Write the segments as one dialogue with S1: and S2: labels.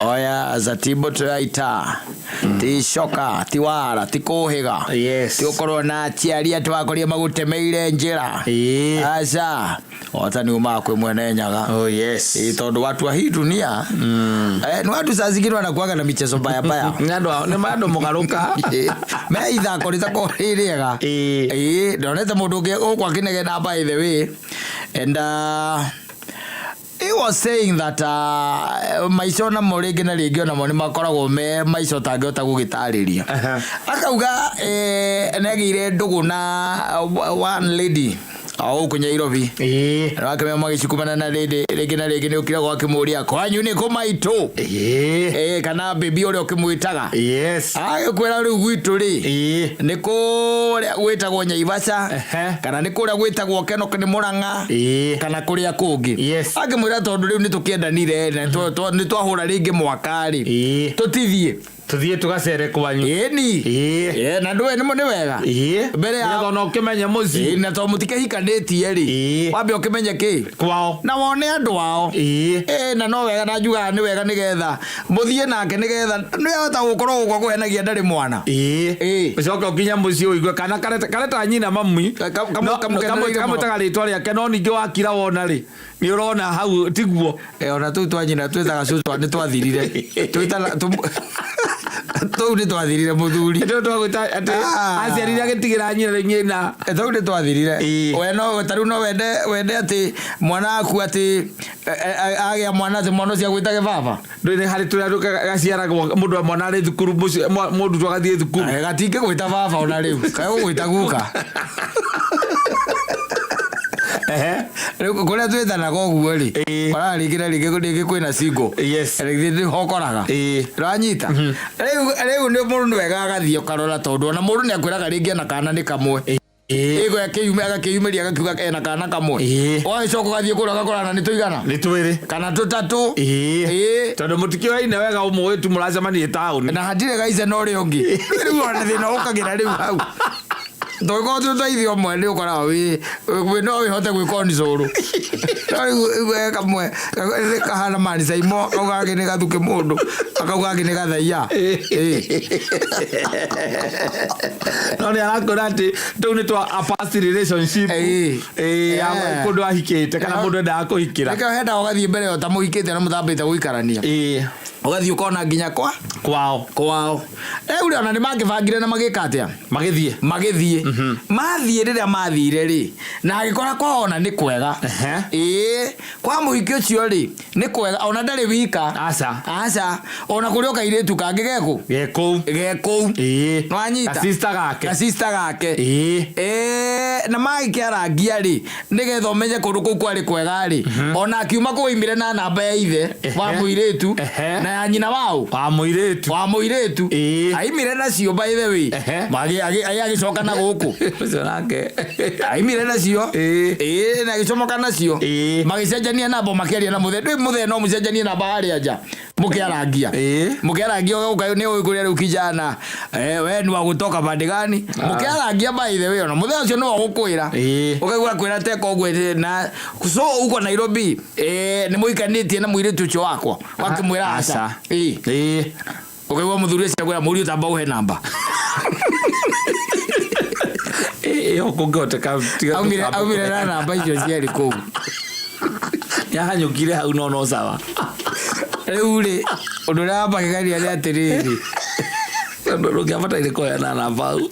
S1: Oya zatibo tũraita ti coka ti wara ti kũhĩga.
S2: Yes.
S1: Ti gũkorwo na aciari atĩ wakoria magũtemeire njĩra.
S2: Ĩĩ.
S1: Aca wotani umaga kwĩ mwene Nyaga.
S2: Oh yes.
S1: Ĩ, tondũ watu wa hii dunia nĩ watu saa zingine wanakuaga na michezo mbaya mbaya.
S2: Nĩ andũ nĩ andũ mũgarũka.
S1: Ĩ, me ithako rĩtakorwo rĩ rĩega.
S2: Ĩĩ.
S1: Ĩ, ndonete mũndũ ũngĩ gũkũ akĩnegena by the way and he was saying that maica onamo rĩngĩ na rĩngĩ onamo nĩ makoragwo me maica ũtangĩhota gũgĩtarĩria. Akauga nĩagĩire ndũgũ na one lady o gũkũ Nyairobi. Wakĩmenya magĩcukumana na lady rĩngĩ na rĩngĩ nĩ ũkiragwo akĩmũria kwanyu nĩ kũ maitũ. Kana baby ũrĩa ũkĩmwĩtaga. Agĩkwĩra rĩu gwitũ rĩ nĩ kũrĩa gwĩtagwo Nyaivasha kana nĩ kũrĩa gwĩtagwo Kenok nĩ Mũrang'a kana kũrĩa kũngĩ. Akĩmwĩra tondũ rĩu nĩ tũkĩendanire na nĩ twahũra rĩngĩ mwaka rĩ tũtithiĩ
S2: Tũthiĩ tũgacere kwanyu.
S1: Ĩni. Na ndũĩ nĩ wega mbere ya
S2: Nĩgetha ona ũkĩmenye mũciĩ.
S1: Ĩ, na tondũ mũtikĩhikanĩtie rĩ wambe ũkĩmenye kĩ
S2: kwao
S1: na wone andũ ao. Ĩ, na no wega na njugaga nĩ wega nĩgetha mũthiĩ nake nĩgetha nĩahota gũkorwo gũkũ akũhenagia ndarĩ mwana.
S2: Ũcoke ũkinye mũciĩ ũigue kana kareta nyina mami.
S1: Kamũkenereire mũno.
S2: Kamwĩtaga rĩtwa rĩake no ningĩ wakira wona rĩ nĩ ũrona hau tiguo.
S1: Ona tũu twa nyina twĩtaga cũcũ nĩ twathirire. Twĩtana tũu nĩ twathirire mũthuri.
S2: Tũu twagwĩta atĩ aciarire agĩtigĩra nyina nyina.
S1: Tũu nĩ twathirire. We no ta rĩu no wende atĩ mwana waku atĩ agĩa mwana atĩ mwana ũcio agwĩtage baba.
S2: Ndũĩ harĩ tũrĩa gaciaragwo mũndũ mwana arĩ thukuru mũciĩ mũndũ tu agathiĩ thukuru.
S1: Gatingĩgwĩta baba ona rĩu. Kagũgwĩta guka. Rĩu kũrĩa twĩtanaga ũguo rĩ ũraga rĩngĩ na rĩngĩ rĩngĩ kwĩna single. Rĩngĩ nĩho ũkoraga. Ũranyita? Rĩu nĩ mũndũ nĩ wega agathiĩ ũkarora tondũ ona mũndũ nĩ akwĩraga rĩngĩ ena kana nĩ kamwe. Ĩgo agakĩyumĩria agakiuga ena kana kamwe. Ũgagĩcoka ũgathiĩ kũrĩa ũgakora na nĩ tũigana.
S2: Nĩ twĩrĩ.
S1: Kana tũtatũ.
S2: Tondũ mũtikĩoyaine wega ũmũĩ tu mũracemania taũni.
S1: Na hatirĩ gaice na ũrĩa ũngĩ. Rĩu ona thĩna ũkagĩra rĩu hau. Tũngĩkorwo twĩ twa ithe ũmwe nĩ ũkoraga wĩ no wĩhote gwĩkonsũrũ. No rĩu kamwe kahana mani caimo kau kangĩ nĩ gathukĩ mũndũ kau kangĩ nĩ gathaia.
S2: No nĩ arakwĩra atĩ tũu nĩ twa a past relationship. Ya kũndũ ahikĩte kana mũndũ endaga kũhikĩra.
S1: Nĩkĩo hendaga ũgathiĩ mbere ũtamũhikĩte na mũtambĩte gũikarania. Ũgathiĩ ũkona nginya kwa
S2: kwao.
S1: Kwao. Rĩu rĩ ona nĩ mangĩbangire na magĩka atĩa?
S2: Magĩthiĩ.
S1: Magĩthiĩ. Mathiĩ rĩrĩa mathire rĩ na agĩkora kwao ona nĩ kwega. Kwa mũhiki ũcio rĩ nĩ kwega ona ndarĩ wika.
S2: Aca.
S1: Aca. Ona kũrĩ o kairĩtu kangĩ gekũ?
S2: Gekũu.
S1: Gekũu. Nĩwanyita?
S2: Gasista gake.
S1: Gasista gake. Na magĩkĩarangia rĩ nĩgetha ũmenye kũndũ kũu kwarĩ kwega rĩ ona akiuma kũu aimire na namba ya ithe wa mũirĩtu na ya nyina wao
S2: wa mũirĩtu.
S1: Wa mũirĩtu. Aimire nacio by the way. Agĩcoka na gũkũ.
S2: Ũcio nake.
S1: Aimire nacio. Na agĩcomoka nacio. Magĩcenjania namba makĩaria na mũthee. Ndũĩ mũthee no mũcenjanie namba harĩa nja. Mũkĩarangia. Mũkĩarangia ũgauka nĩ ũĩ kũrĩa rĩu kijana. We ni wa gũtoka pande gani? Mũkĩarangia by the way ona mũthee ũcio nĩwe ũgũkwĩra. Ũkaigua akwĩra teka ũguo na so uko Nairobi nĩ mũikanĩtie na mũirĩtu ũcio wakwa. Wakĩmwĩra aca. Ũkaigua mũthuri ũcio akwĩra mũriũ tamba ũhe namba.
S2: Ĩyo kũngĩhoteka tiga
S1: Aumire na namba icio cierĩ kũu.
S2: Nĩahanyũkire hau no no sawa.
S1: Rĩu rĩ ũndũ ũrĩa wambagegania nĩ atĩrĩrĩ.
S2: Tondũ ndũngĩabataire kũheana namba hau.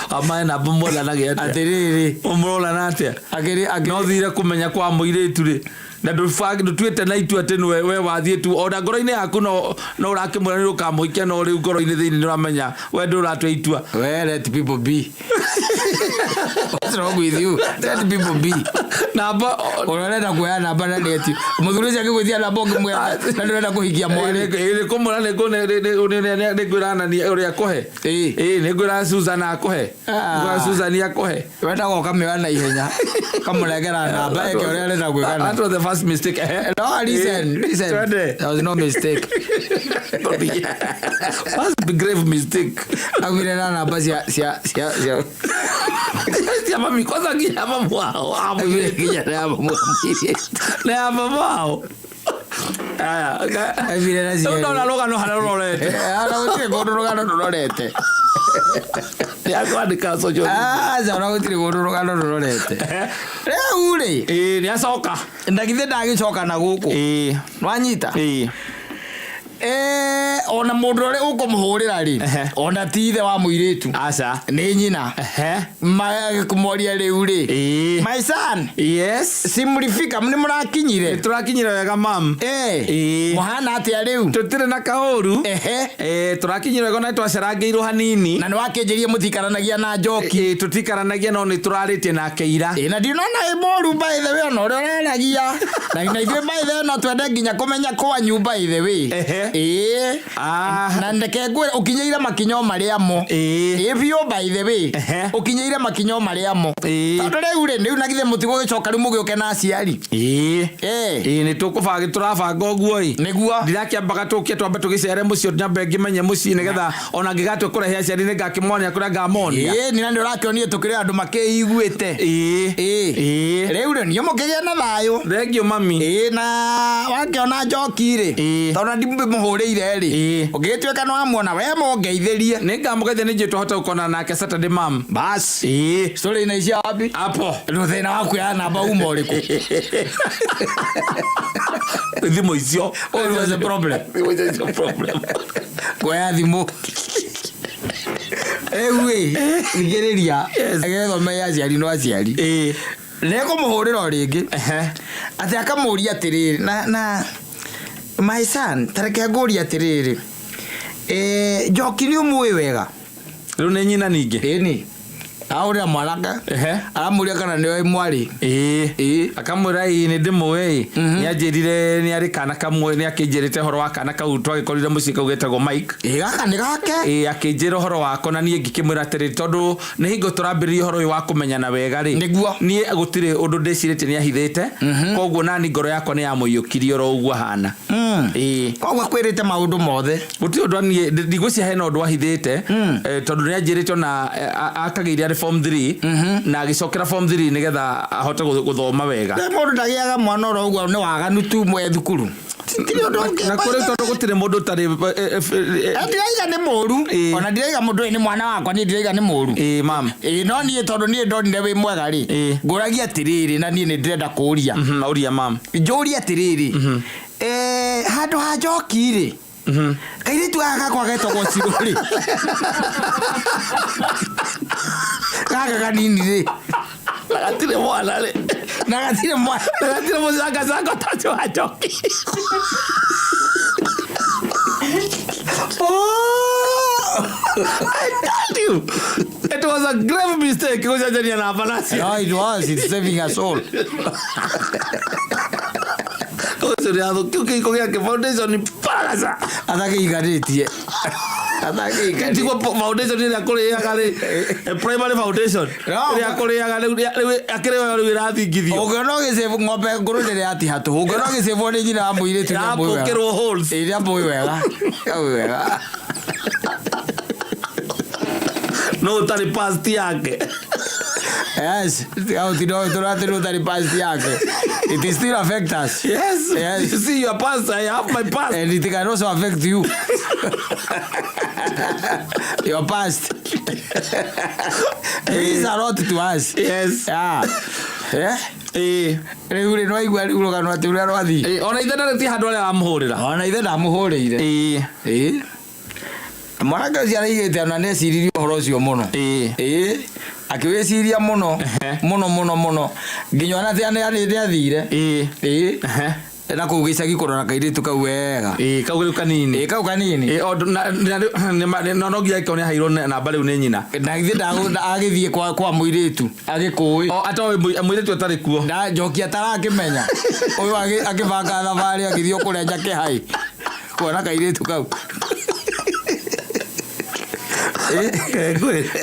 S2: Amae namba muonanagia atĩa?
S1: Atĩrĩrĩ.
S2: Mũronana atĩa? No thire kũmenya kwa mũirĩtu rĩ na ndũtuĩte na itua atĩ nĩwe we wathiĩ tu ona ngoro-inĩ yaku no ũrakĩmwĩra nĩ ũkamũhikia no rĩu ngoro-inĩ thĩinĩ nĩ ũramenya we ndũratua itua.
S1: We let people be. What's wrong with you? Let people be.
S2: Namba
S1: ũrĩa ũrenda kuoya namba na nĩ eti mũthuri ũcio akĩgwĩtia namba ũngĩmwĩra na ndũrenda kũhikia mwarĩ.
S2: Ĩ kũmwĩra nĩ ngwĩra nani ũrĩa akũhe. Ĩ nĩ ngwĩra Susan akũhe. Ngwĩra Susan akũhe.
S1: Wendaga ũkamĩoya na ihenya ũkamũnengera namba eke ũrĩa arenda gwĩka.
S2: That was the first mistake.
S1: No, listen, listen.
S2: Twende.
S1: There was no mistake.
S2: First grave mistake.
S1: Aumire na namba cia cia cia cia
S2: cia mami kwanza nginya mamu wao.
S1: Aumire nginya na mamu wao.
S2: Na mama wao. Aya,
S1: Aibire na
S2: rĩu
S1: cieri.
S2: ndona rũgano harĩa rũrorete.
S1: Ona gũtirĩ kũndũ rũgano rũrorete.
S2: Nĩakwandĩka social media.
S1: Aca, ona gũtirĩ kũndũ rũgano rũrorete. Rĩu rĩ,
S2: Ĩĩ, nĩacoka.
S1: na githĩ ndagĩcoka na gũkũ?
S2: Ĩĩ.
S1: Nwanyita?
S2: Ĩĩ.
S1: Ona mũndũ ũrĩa ũkũmũhũrĩra rĩ, ona ti ithe wa mũirĩtu.
S2: Aca.
S1: Nĩ nyina. Magĩkũmoria rĩu rĩ.
S2: Ĩĩ.
S1: My son,
S2: Yes.
S1: si mlifika, nĩ mũrakinyire?
S2: Tũrakinyire wega mam. Ĩĩ.
S1: Mũhana atĩa rĩu?
S2: Tũtirĩ na kaũru. Tũrakinyire wega na nĩtwacerangĩirwo hanini.
S1: Na nĩ wakĩnjĩria mũtikaranagia na Njoki.
S2: Ĩĩ, tũtikaranagia no nĩtũrarĩtie nake ira.
S1: Ĩ, na ndinona ĩ mũru by the way, ona ũrĩa ũraragia. Na ithuĩ by the way no twende nginya kũmenya kwanyu by the way. Ĩĩ. Na ndeke ngwĩre ũkinyĩire makinya o marĩa mo.
S2: Ĩĩ.
S1: Ĩ biũ by the way. Ũkinyĩire makinya o marĩa mo.
S2: Ĩĩ.
S1: Tondũ rĩu rĩ, rĩu na githĩ mũtigũgĩcoka rĩu mũgĩũke na aciari.
S2: Ĩĩ.
S1: Ĩĩ.
S2: Ĩĩ, nĩtũkũbanga tũrabanga ũguo ĩ.
S1: Nĩguo.
S2: Ndirakĩambaga tũke twambe tũgĩcere mũciĩ nyambe ngĩmenye mũciĩ nĩgetha ona ngĩgatua kũrehe aciari nĩngakĩmonia kũrĩa ngamonia.
S1: Ĩĩ, nĩ na nĩ ũrakĩonire tũkĩrĩ andũ makĩiguĩte.
S2: Ĩĩ.
S1: Ĩĩ.
S2: Ĩĩ.
S1: Rĩu rĩ, niĩ mũkĩgĩe na thayũ.
S2: Thengiũ mami.
S1: Ĩĩ, na wakĩona Njoki rĩ,
S2: Ĩĩ.
S1: tondũ ndimũhũrĩire rĩ,
S2: Ĩĩ.
S1: ũngĩgĩtuĩka nĩ wamuona we mũngeithĩrie.
S2: Nĩngamũgeithia nĩnjũĩ twahota gũkonana nake Saturday mam.
S1: Bas.
S2: Ĩĩ.
S1: Story inaishia wapi?
S2: Hapo.
S1: Ndio thĩna wa kuoya namba uma ũrĩkũ?
S2: Thimũ icio.
S1: What was the problem?
S2: Thimũ icio nĩcio problem.
S1: Kuoya thimũ. Rĩu ĩ, thikĩrĩria,
S2: Yes.
S1: agĩthome aciari no aciari.
S2: Ĩĩ.
S1: Nĩekũmũhũrĩra o rĩngĩ. Atĩ akamũria atĩrĩrĩ, na my son, ta reke ngũrie atĩrĩrĩ. Njoki nĩ ũmũĩ wega?
S2: Rĩu nĩ nyina ningĩ.
S1: Ĩni. Ahũrĩra mwanake. Aramũria kana nĩoĩ mwarĩ.
S2: Ĩĩ.
S1: Ĩĩ.
S2: Akamwĩra ĩĩ nĩ ndĩmũĩ. Nĩanjĩrire nĩ arĩ kana kamwe nĩakĩnjĩrĩte ũhoro wa kana kau twagĩkorire mũciĩ kau getagwo Mike.
S1: Ĩĩ, gaka nĩ gake.
S2: Ĩĩ, akĩnjĩra ũhoro wako na niĩ ngĩkĩmwĩra atĩrĩrĩ tondũ nĩ hingo tũrambĩrĩria ũhoro ũyũ wa kũmenyana wega rĩ.
S1: Nĩguo.
S2: Niĩ gũtirĩ ũndũ ndĩcirĩtie nĩahithĩte. Koguo nani ngoro yakwa nĩyamũiyũkirie oro ũguo ahana. Ĩĩ.
S1: Koguo akwĩrĩte maũndũ mothe.
S2: Gũtirĩ ũndũ niĩ ndigwĩciria hena ũndũ ahithĩte. Tondũ nĩanjĩrĩte ona akagĩire arĩ form 3 na agĩcokera form 3 nĩgetha ahote gũthoma wega.
S1: Rĩu mũndũ ndagĩaga mwana oro ũguo nĩ waganu tu mwe thukuru. Tiri ũndũ ũngĩ.
S2: Na kũrĩ tondũ gũtirĩ mũndũ ũtarĩ
S1: Ndiraiga nĩ mũru.
S2: Ĩĩ.
S1: Ona ndiraiga mũndũ ũyũ nĩ mwana wakwa, niĩ ndiraiga nĩ mũru.
S2: Ĩĩ mam.
S1: Ĩĩ, no niĩ tondũ niĩ ndonire wĩ mwega rĩ,
S2: Ĩĩ.
S1: ngũragia atĩrĩrĩ na niĩ nĩ ndĩrenda kũũria.
S2: Ũria mam.
S1: Njũrie atĩrĩrĩ, handũ ha Njoki rĩ, kairĩtu gaka gakwa getagwo Cirũ rĩ, gaka kanini rĩ,
S2: Na gatirĩ mwana rĩ.
S1: na gatirĩ mwana.
S2: Na gatirĩ mũcangacango ta ũcio wa Njoki. I told you. It was a grave mistake gũcenjania namba nacio.
S1: No, it was. It's saving us all.
S2: Ũcio nĩathũkiu kĩhiko gĩake foundation paragaca.
S1: Atakĩiganĩtie. Atakĩiganĩtie.
S2: Tiguo foundation ĩrĩa kũrĩaga rĩ, primary foundation
S1: No.
S2: ĩrĩa kũrĩaga rĩu akĩrĩ yo rĩu ĩrathingithio.
S1: Ũngĩona ũgĩcĩbwo ng'ombe ngũrũ ndĩrĩ yatiha tũhũ. Ũngĩona ũgĩcĩbwo nĩ nyina wa mũirĩtu nĩamũĩ wega.
S2: Ĩrapũkĩrwo holes.
S1: Ĩĩ, nĩamũĩ wega. Nĩamũĩ wega.
S2: No ũtarĩ past yake.
S1: Yes. Tũratĩ ũtarĩ past yake. It still affect us.
S2: Yes.
S1: Yes.
S2: You see your past, I have my past.
S1: And it can also affect you. Your past. It is a lot to us.
S2: Yes.
S1: Yeah. Eh?
S2: Ĩĩ.
S1: Rĩu rĩ nĩwaigua rĩu rũgano atĩ ũrĩa rwathiĩ.
S2: Ĩĩ, ona ithe ndarĩ ti handũ arĩa aramũhũrĩra.
S1: Ona ithe ndamũhũrĩire.
S2: Ĩĩ.
S1: Ĩĩ. Mwanake ũcio araigĩte ona nĩeciririe ũhoro ũcio mũno.
S2: Ĩĩ.
S1: Ĩĩ. Akĩwĩciria mũno. Mũno mũno mũno. Nginya ona nĩathire.
S2: Ĩĩ.
S1: Ĩĩ. Na kũu gĩcagi kũrora kairĩtu kau wega.
S2: Ĩĩ, kau rĩu kanini.
S1: Ĩĩ, kau kanini.
S2: Ĩĩ, no nginya angĩkorwo nĩaheirwo namba rĩu nĩ nyina.
S1: Na githĩ agĩthiĩ kwa mũirĩtu agĩkũĩ.
S2: O atoĩ mũirĩtu atarĩ kuo.
S1: Na Njoki atarakĩmenya. Ũyũ akĩbanga thabarĩ agĩthiĩ kũrĩa Njake High kuona kairĩtu kau.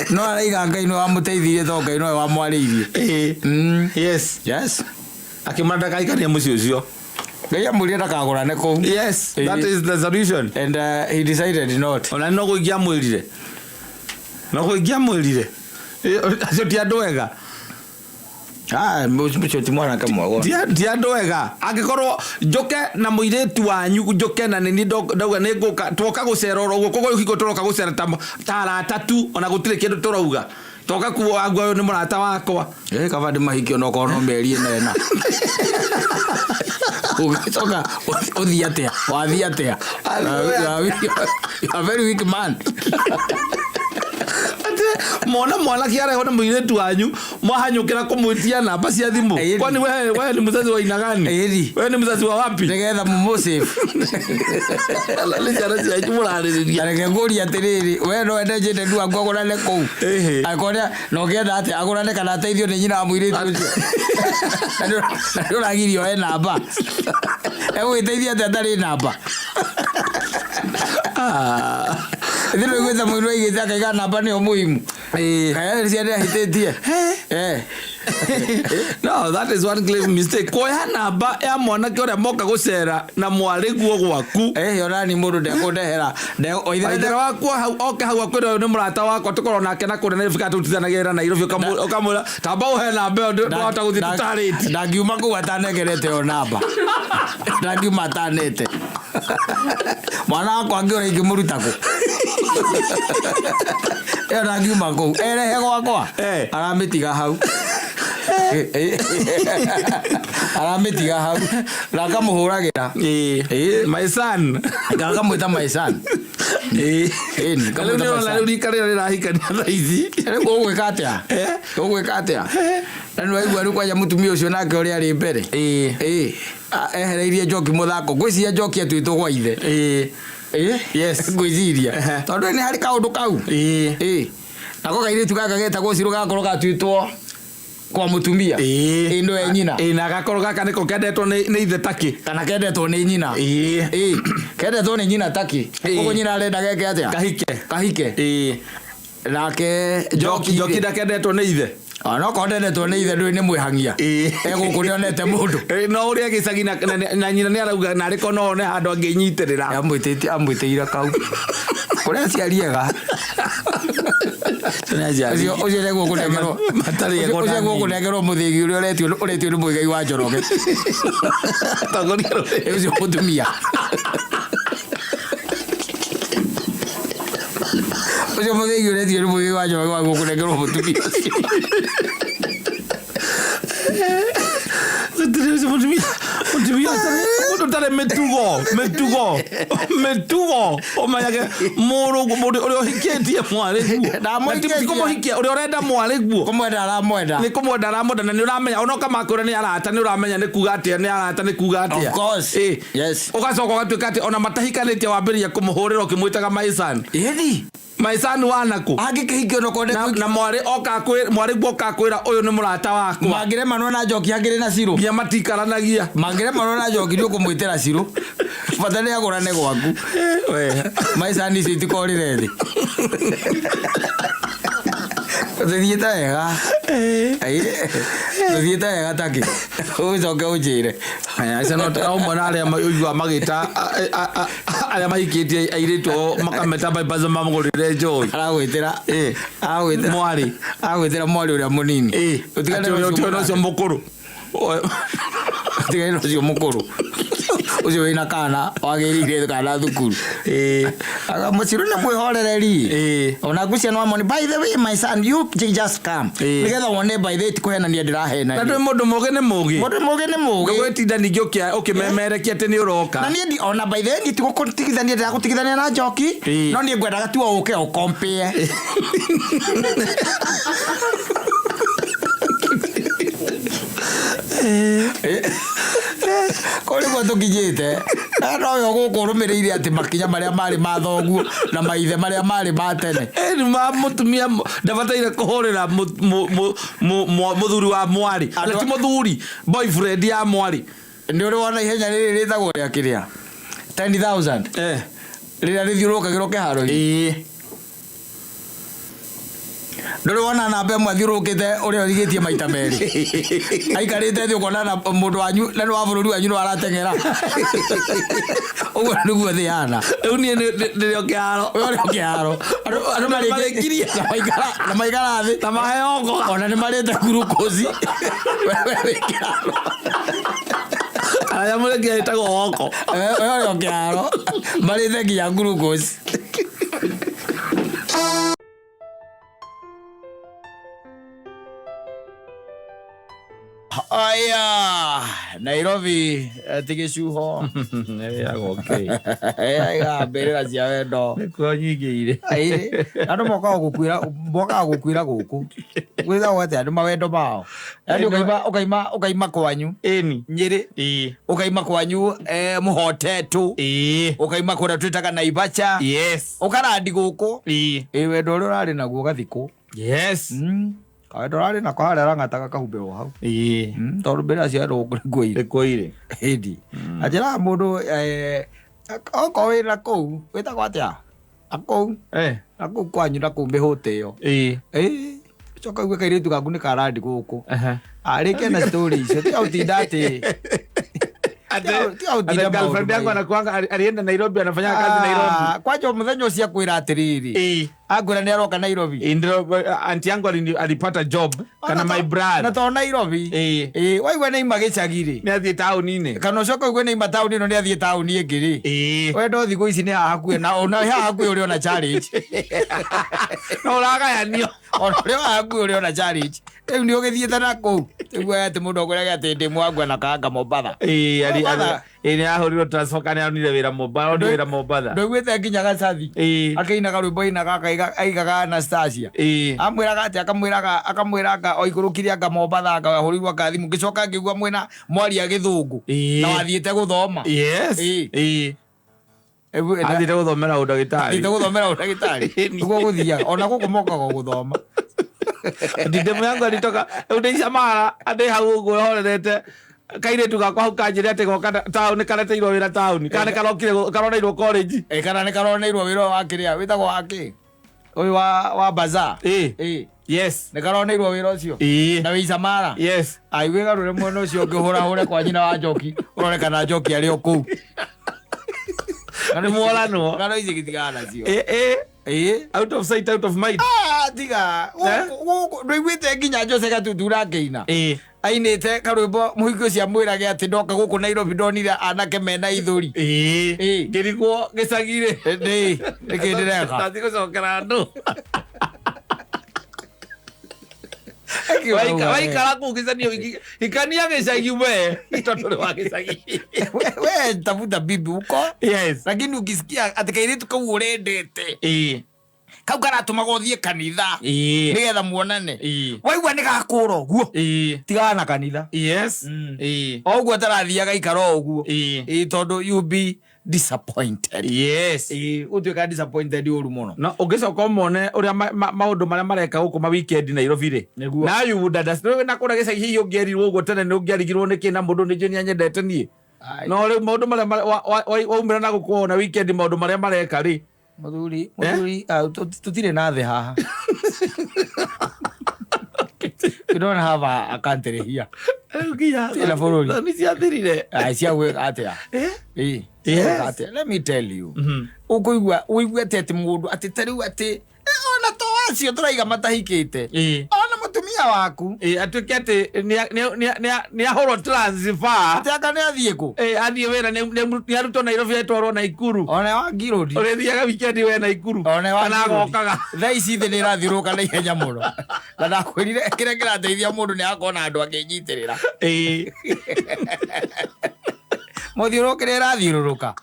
S1: No araiga Ngai nĩwe wamũteithirie tondũ Ngai nowe wamwarĩirie.
S2: Ĩĩ. Yes.
S1: Yes.
S2: Akĩmwĩra ndakaikanie mũciĩ ũcio.
S1: Ngai amwĩrire ndakagũrane kũu.
S2: Yes, that is the solution.
S1: And he decided not.
S2: Ona no kũingĩamwĩrire. No kũingĩamwĩrire. Acio ti andũ ega.
S1: Ah, mũcio ti mwanake mwega.
S2: Ti andũ ega. Angĩkorwo njũke na mũirĩtu wanyu, njũke na nĩniĩ ndauga nĩ ngũka, twoka gũcera oro ũguo, koguo hingo tũroka gũcera ta arata tu, ona gũtirĩ kĩndũ tũrauga, toka kuo angua ũyũ nĩ mũrata wakwa.
S1: Ĩ kaba ndĩmahikie onokorwo no mĩeri ĩna. Ũgĩcoka ũthiĩ atĩa? Wathiĩ atĩa? You are very weak man.
S2: Atĩ mona mwanake arehwo nĩ mũirĩtu wanyu, mwahanyũkĩra kũmwĩtia namba cia thimũ.
S1: Ĩni.
S2: Kwani wewe ni mzazi wa aina gani?
S1: Ĩni.
S2: Wewe ni mzazi wa wapi?
S1: Nĩgetha mũmũsave.
S2: Nĩ ciana cianyu mũrarĩrĩria.
S1: Na reke ngũrie atĩrĩrĩ, we no wende njĩte ndu wangu agũrane kũu?
S2: Ĩhĩ.
S1: Angĩkorwo na ũngĩenda atĩa agũrane kana ateithio nĩ nyina wa mũirĩtu ũcio? Na nĩ ũragirio oe namba. Egũgĩteithia atĩa atarĩ namba? Ithuĩ nĩũiguĩte mũndũ aigĩte akaiga namba nĩyo muhimu. Kaya ciana ahĩtĩtie. Eh.
S2: No, that is one grave mistake. Kuoya namba ya mwanake ũrĩa moka gũcera na mwarĩguo gwaku.
S1: Eh, ona ni mũndũ ndekũndehera.
S2: Waithera waku hau oke hau akwĩra ũyũ nĩ mũrata wakwa tũkorwo nake na kũrĩa Nairobi kana tũrutithanagia wĩra Nairobi, ũkamwĩra tamba ũhe namba ĩyo ndũhota gũthiĩ tũtarĩtie.
S1: Ndangiuma kũu atanengerete ĩyo namba. Ndangiuma atanete. Mwana wakwa angĩũra ingĩmũruta kũ? Ĩyo ndangiuma kũu. Erehe gwakwa.
S2: Eh.
S1: Aramĩtiga hau. Aramĩtiga hau. Na akamũhũragĩra.
S2: Ĩĩ. My son.
S1: Akamwĩta my son.
S2: Ĩĩ.
S1: Ĩni,
S2: Na rĩu
S1: akamwĩta my
S2: nĩũrona
S1: son.
S2: rĩu rika rĩrĩa rĩrahikania thaa ici.
S1: Rĩu ũgwĩka atĩa?
S2: Eh?
S1: Ũgwĩka atĩa? Na nĩwaigua rĩu kwanja mũtumia ũcio nake ũrĩa arĩ mbere.
S2: Ĩĩ.
S1: Ĩĩ. Ehereirie njoki mũthako. Ngwĩciria njoki atuĩtwo gwa ithe.
S2: Ĩĩ.
S1: Ĩĩ.
S2: Yes.
S1: Ngwĩciria.
S2: Ehe.
S1: Tondũ nĩ harĩ kaũndũ kau.
S2: Ĩĩ.
S1: Ĩĩ. Nako kairĩtu gaka getagwo Cirũ gagakorwo gatuĩtwo kwa mũtumia.
S2: Ĩĩ.
S1: Ĩĩ nĩwe nyina.
S2: Ĩĩ, na gakorwo gaka nĩko kendetwo nĩ ithe takĩ.
S1: Kana kendetwo nĩ nyina.
S2: Ĩĩ.
S1: Ĩĩ. Kendetwo nĩ nyina takĩ.
S2: Ĩĩ.
S1: Koguo nyina arenda geke atĩa?
S2: Kahike.
S1: Kahike.
S2: Ĩĩ.
S1: Nake
S2: Njoki njoki ndakendetwo nĩ ithe.
S1: Onokorwo ndendetwo nĩ ithe ndũĩ nĩ mwĩhangia.
S2: Ĩĩ.
S1: E gũkũ nĩonete mũndũ.
S2: Ĩĩ, no ũrĩa gĩcagi na nyina nĩ arauga narĩ ko no one handũ angĩnyitĩrĩra.
S1: Amwĩtĩtie amwĩtĩire kau. Kũrĩa aciari ega. Ũcio ũcio nĩguo kũnengerwo
S2: Matarĩ ega
S1: ũcio
S2: ona
S1: nĩguo
S2: nini.
S1: kũnengerwo mũthĩgi ũrĩa ũretio ũretio nĩ Mũigai wa Njoroge.
S2: Atongoria rũrĩrĩ.
S1: Ũcio mũtumia. Ũcio mũthĩgi ũretio nĩ Mũigai wa Njoroge wa kũnengerwo mũtumia ũcio.
S2: Gũtirĩ ũcio mũtumia mũtumia mũndũ ũtarĩ mĩtugo mĩtugo mĩtugo ũmenyage mũrũ mũndũ ũrĩa ũhikĩtie mwarĩ guo.
S1: Ndamũhikĩtie.
S2: Na ti kũmũhikia ũrĩa ũrenda mwarĩ guo.
S1: Kũmwenda aramwenda.
S2: Nĩ kũmwenda aramwenda na nĩ ũramenya ona ũkamakwĩra nĩ arata nĩ ũramenya nĩ kuga atĩa nĩ arata nĩ kuga atĩa.
S1: Of course.
S2: Ĩ.
S1: Yes.
S2: Ũgacoka ũgatuĩka atĩ ona matahikanĩtie wambĩrĩria kũmũhũrĩra ũkĩmwĩtaga my son.
S1: Ĩni.
S2: My son wanakũ?
S1: Angĩkĩhikio no kwende
S2: Na mwarĩ oka kwĩ mwarĩ guo oka kwĩra ũyũ nĩ mũrata wakwa.
S1: Mangĩremanwo na njoki angĩrĩ na Cirũ.
S2: Nginya matikaranagia.
S1: Mangĩremanwo na njoki nĩ ũkũmwĩtĩra Cirũ. Bata nĩ agũrane gwaku.
S2: We.
S1: Maicani icio itikorĩre thĩ. Tũthiĩte wega. Tũthiĩte wega takĩ. Ũcoke ũnjĩre.
S2: Aya, acio no ũmwe na arĩa ũiguaga magĩta arĩa mahikĩtie airĩtu ao makameta bypass mamũgũrĩre njohi.
S1: Aragwĩtĩra.
S2: Ĩ.
S1: Aragwĩtĩra.
S2: Mwarĩ.
S1: Aragwĩtĩra mwarĩ ũrĩa mũnini.
S2: Ĩ.
S1: Ũtigane
S2: Atĩ
S1: na
S2: ũrĩa
S1: ũcio
S2: ũtigane na ũcio mũkũrũ.
S1: Ũtigane na ũcio mũkũrũ. Ũcio wĩna kana wagĩrĩire kana thukuru.
S2: Ĩ.
S1: Aga mũcirũ nĩ mwĩhorereri.
S2: Ĩ.
S1: Ona ngwĩciria no amoni by the way my son you just come.
S2: Ĩ.
S1: Nĩgetha wone by the way ti kũhenania
S2: Na
S1: ndĩrahenania.
S2: ndũĩ mũndũ mũgĩ nĩ mũgĩ.
S1: Mũndũ mũgĩ nĩ mũgĩ.
S2: Ndũgwĩtinda ningĩ ũkĩmemerekia atĩ nĩ ũroka.
S1: Na niĩ ona by the way niĩ tigũkũtigithania ndĩragũtigithania na njoki.
S2: Ĩ.
S1: No niĩ ngwendaga tu o ũke ũkompĩe. Kũu nĩguo tũkinyĩte. Na nowe gũkũ ũrũmĩrĩire atĩ makinya marĩa marĩ ma thoguo na maithe marĩa marĩ ma tene.
S2: Ĩ, nĩ ma mũtumia ndabataire kũhũrĩra mũthuri wa mwarĩ.
S1: Andũ-
S2: Na ti mũthuri, boyfriend ya mwarĩ.
S1: Nĩ ũrĩ wona ihenya rĩrĩ rĩtagwo rĩa kĩrĩa? 10,000.
S2: Eh.
S1: Rĩrĩa rĩthiũrũrũkagĩrwo kĩharo-inĩ.
S2: Ĩ.
S1: Ndũrĩ wona namba ĩmwe athiũrũrũkĩte ũrĩa ũrigĩtie maita merĩ aikarĩte thĩ ũkona na mũndũ wanyu na nĩ wa bũrũri wanyu nĩ arateng'era. Ũguo nĩguo thĩ yana.
S2: Rĩu niĩ ndĩrĩ o kĩharo.
S1: We ũrĩ o kĩharo. Andũ
S2: marĩkirie.
S1: Na maikara thĩ.
S2: Na maheo ngoga.
S1: Ona nĩ marĩte glucose. We wĩ kĩharo.
S2: Arĩa mũrĩkia ĩtagwo woko.
S1: We ũrĩ o kĩharo. Marĩte nginya glucose. Aya, Nairobi ti gĩcuho. Aiga mbĩrĩra cia wendo.
S2: Nĩkuo nyingĩ irĩ.
S1: Andũ mokaga gũkuĩra gũkũ. Gwĩtagwo atĩa nĩ mawendo mao. Yaani ũkaima kwanyu.
S2: Ĩni.
S1: Nyĩrĩ.
S2: Ĩĩ.
S1: Ũkaima kwanyu mũhotetũ.
S2: Ĩĩ.
S1: Ũkaima kũrĩa twĩtaga Naibacha.
S2: Yes.
S1: Ũkarandi gũkũ.
S2: Ĩĩ.
S1: Ĩ wendo ũrĩa ũrarĩ naguo ũgathikwo.
S2: Yes.
S1: Kawendo ũrarĩ nako harĩa rang'ata gakahumbĩrwo hau.
S2: Ĩĩ.
S1: Tondũ mbĩrĩra cia wendo gũkũ nĩkuo irĩ.
S2: Nĩkuo irĩ.
S1: Ĩndi. Anjĩraga mũndũ okorwo wĩna kũu wĩtagwo atĩa? Na kũu na kũu kwanyu na kũu mĩhũte ĩyo.
S2: Ĩĩ.
S1: Ĩĩ. Coka uge kairĩtu gaku nĩ karandi gũkũ.
S2: Aha.
S1: Arĩkia na story icio tiga gũtinda atĩ tiga gũtinda
S2: Ate girlfriend
S1: maũndũ
S2: yangu
S1: maingĩ.
S2: anakuanga alienda Nairobi, anafanya kazi Nairobi.
S1: Ah, kwanja mũthenya ũcio akwĩra atĩrĩrĩ.
S2: Ĩĩ.
S1: Akwĩra nĩ aroka Nairobi.
S2: Ndio auntie yangu alipata job kana my
S1: Na
S2: brother.
S1: to Nairobi.
S2: Ĩĩ.
S1: Ĩĩ, waigua nĩ aima gĩcagi rĩ.
S2: Nĩ athiĩ taũni-inĩ.
S1: Kana ũcoke ũigue nĩ aima taũni ĩno nĩ athiĩ taũni ĩngĩ rĩ.
S2: Ĩĩ.
S1: Wendo thikũ ici nĩ haha hakuhĩ na ona haha hakuhĩ ũrĩ ona challenge.
S2: No ũragayanio.
S1: Ona ũrĩ haha hakuhĩ ũrĩ ona challenge. Rĩu nĩ ũgĩthiĩte na kũu. Rĩu atĩ mũndũ akwĩraga atĩ ndĩ mwangwa na kanga Mombatha.
S2: Ĩĩ,
S1: Mombatha.
S2: ĩĩ nĩ ahũrirwo transfer kana onire wĩra Mombatha, onire wĩra Mombatha.
S1: Ndũiguĩte nginya Gacathi.
S2: Ĩĩ.
S1: Akĩina karwĩmbo ainaga aigaga Anastasia.
S2: Ĩĩ.
S1: Amwĩraga atĩ akamwĩraga oikũrũkire anga Mombatha anga ahũrirwo anga thimũ ngĩcoka ngĩigua mwĩna mwaria gĩthũngũ.
S2: Ĩĩ.
S1: Na wathiĩte gũthoma.
S2: Yes.
S1: Ĩĩ.
S2: Ĩĩ. Athiĩte gũthomera ũndagĩtarĩ.
S1: Athiĩte gũthomera ũndagĩtarĩ. Nĩguo gũthiaga. Ona gũkũ mokaga gũthoma.
S2: Ndindemu yangu alitoka rĩu ndĩ Icamara ndĩ hau ũguo horerete kairĩtu gakwa hau kanjĩre atĩ goka taũni kareteirwo wĩra taũni kana nĩ karokire karoneirwo college.
S1: Ĩ kana nĩ karoneirwo wĩra wa kĩrĩa wĩtagwo wa kĩ? Ũyũ wa bazaar.
S2: Ĩĩ.
S1: Ĩĩ.
S2: Yes.
S1: Nĩ karoneirwo wĩra ũcio.
S2: Ĩĩ.
S1: Na wĩ Icamara.
S2: Yes.
S1: Ai wĩgarũre mwena ũcio ũngĩ ũhũrahũre kwa nyina wa Njoki ũrore kana Njoki arĩ o kũu.
S2: Nĩ mworanwo.
S1: Ng'ano ici gĩtigana nacio.
S2: Ĩĩ ĩĩ.
S1: Ĩĩ.
S2: Out of sight, out of mind.
S1: Ah, tiga. Gũkũ ndũiguĩte nginya Jose Gatutura akĩina.
S2: Ĩĩ.
S1: Ainĩte karwĩmbo mũhiki ũcio amwĩrage atĩ ndoka gũkũ Nairobi ndonire anake mena ithũri.
S2: Ĩĩ.
S1: Ĩĩ.
S2: Ngĩrigwo gĩcagi-rĩ.
S1: Ĩĩ. Nĩkĩ ndĩreka?
S2: Ndathiĩ gũcokera andũ. Waikara kũu gĩcagi hikania gĩcagi we tondũ nĩ wa gĩcagi.
S1: We tafuta bibi huko.
S2: Yes.
S1: Lakini ukisikia atĩ kairĩtu kau ũrendete
S2: Ĩĩ.
S1: kau karatũmaga ũthiĩ kanitha
S2: Ĩĩ.
S1: nĩgetha muonane
S2: Ĩĩ.
S1: waigua nĩ gakũra ũguo
S2: Ĩĩ.
S1: tigana na kanitha.
S2: Yes. Ĩĩ.
S1: O ũguo atarathiaga ikara o ũguo.
S2: Ĩĩ.
S1: Ĩĩ, tondũ you be disappointed.
S2: Yes.
S1: Ĩĩ, ũtuĩka disappointed ũru mũno.
S2: No ũngĩcoka ũmone ũrĩa maũndũ marĩa mareka gũkũ ma weekend Nairobi rĩ.
S1: Nĩguo.
S2: Na you would understand. Na kũrĩa gĩcagi hihi ũngĩerirwo ũguo tene nĩ ũngĩarigirwo nĩkĩ na mũndũ nĩ njũĩ nĩanyendete niĩ.
S1: Ai.
S2: No rĩu maũndũ marĩa waumĩra na gũkũ wona weekend maũndũ marĩa mareka rĩ.
S1: Mũthuri, mũthuri, tũtirĩ na thĩ haha. We don't have a country here.
S2: Rĩu nginya
S1: Tina bũrũri.
S2: Nĩ ciathirire.
S1: Ai, cia gwĩka atĩa?
S2: Eh?
S1: Ĩĩ.
S2: Yes.
S1: Gwĩka atĩa? Let me tell you. Ũkũigua ũigue atĩ atĩ mũndũ atĩ ta rĩu atĩ ona to acio tũraiga matahikĩte.
S2: Ĩĩ.
S1: Ona mũtumia waku.
S2: Ĩĩ, atuĩke atĩ nĩ ahũrwo transfer.
S1: Atĩ anga nĩ athiĩ kũ?
S2: Ĩĩ, athiĩ wĩra nĩ arutwo Nairobi atwarwo Naikuru.
S1: Ona wa Ngirũndi.
S2: Ũrĩthiaga weekend we Naikuru.
S1: Ona wa
S2: Kana
S1: Ngirũndi.
S2: agokaga.
S1: Thaa ici thĩ nĩ ĩrathiũrũrũka na ihenya mũno. Na ndakwĩrire kĩrĩa kĩrateithia mũndũ nĩ akorwo na andũ akĩnyitĩrĩra.
S2: Ĩĩ.
S1: Mũthiũrũrũkĩre ĩrathiũrũrũka.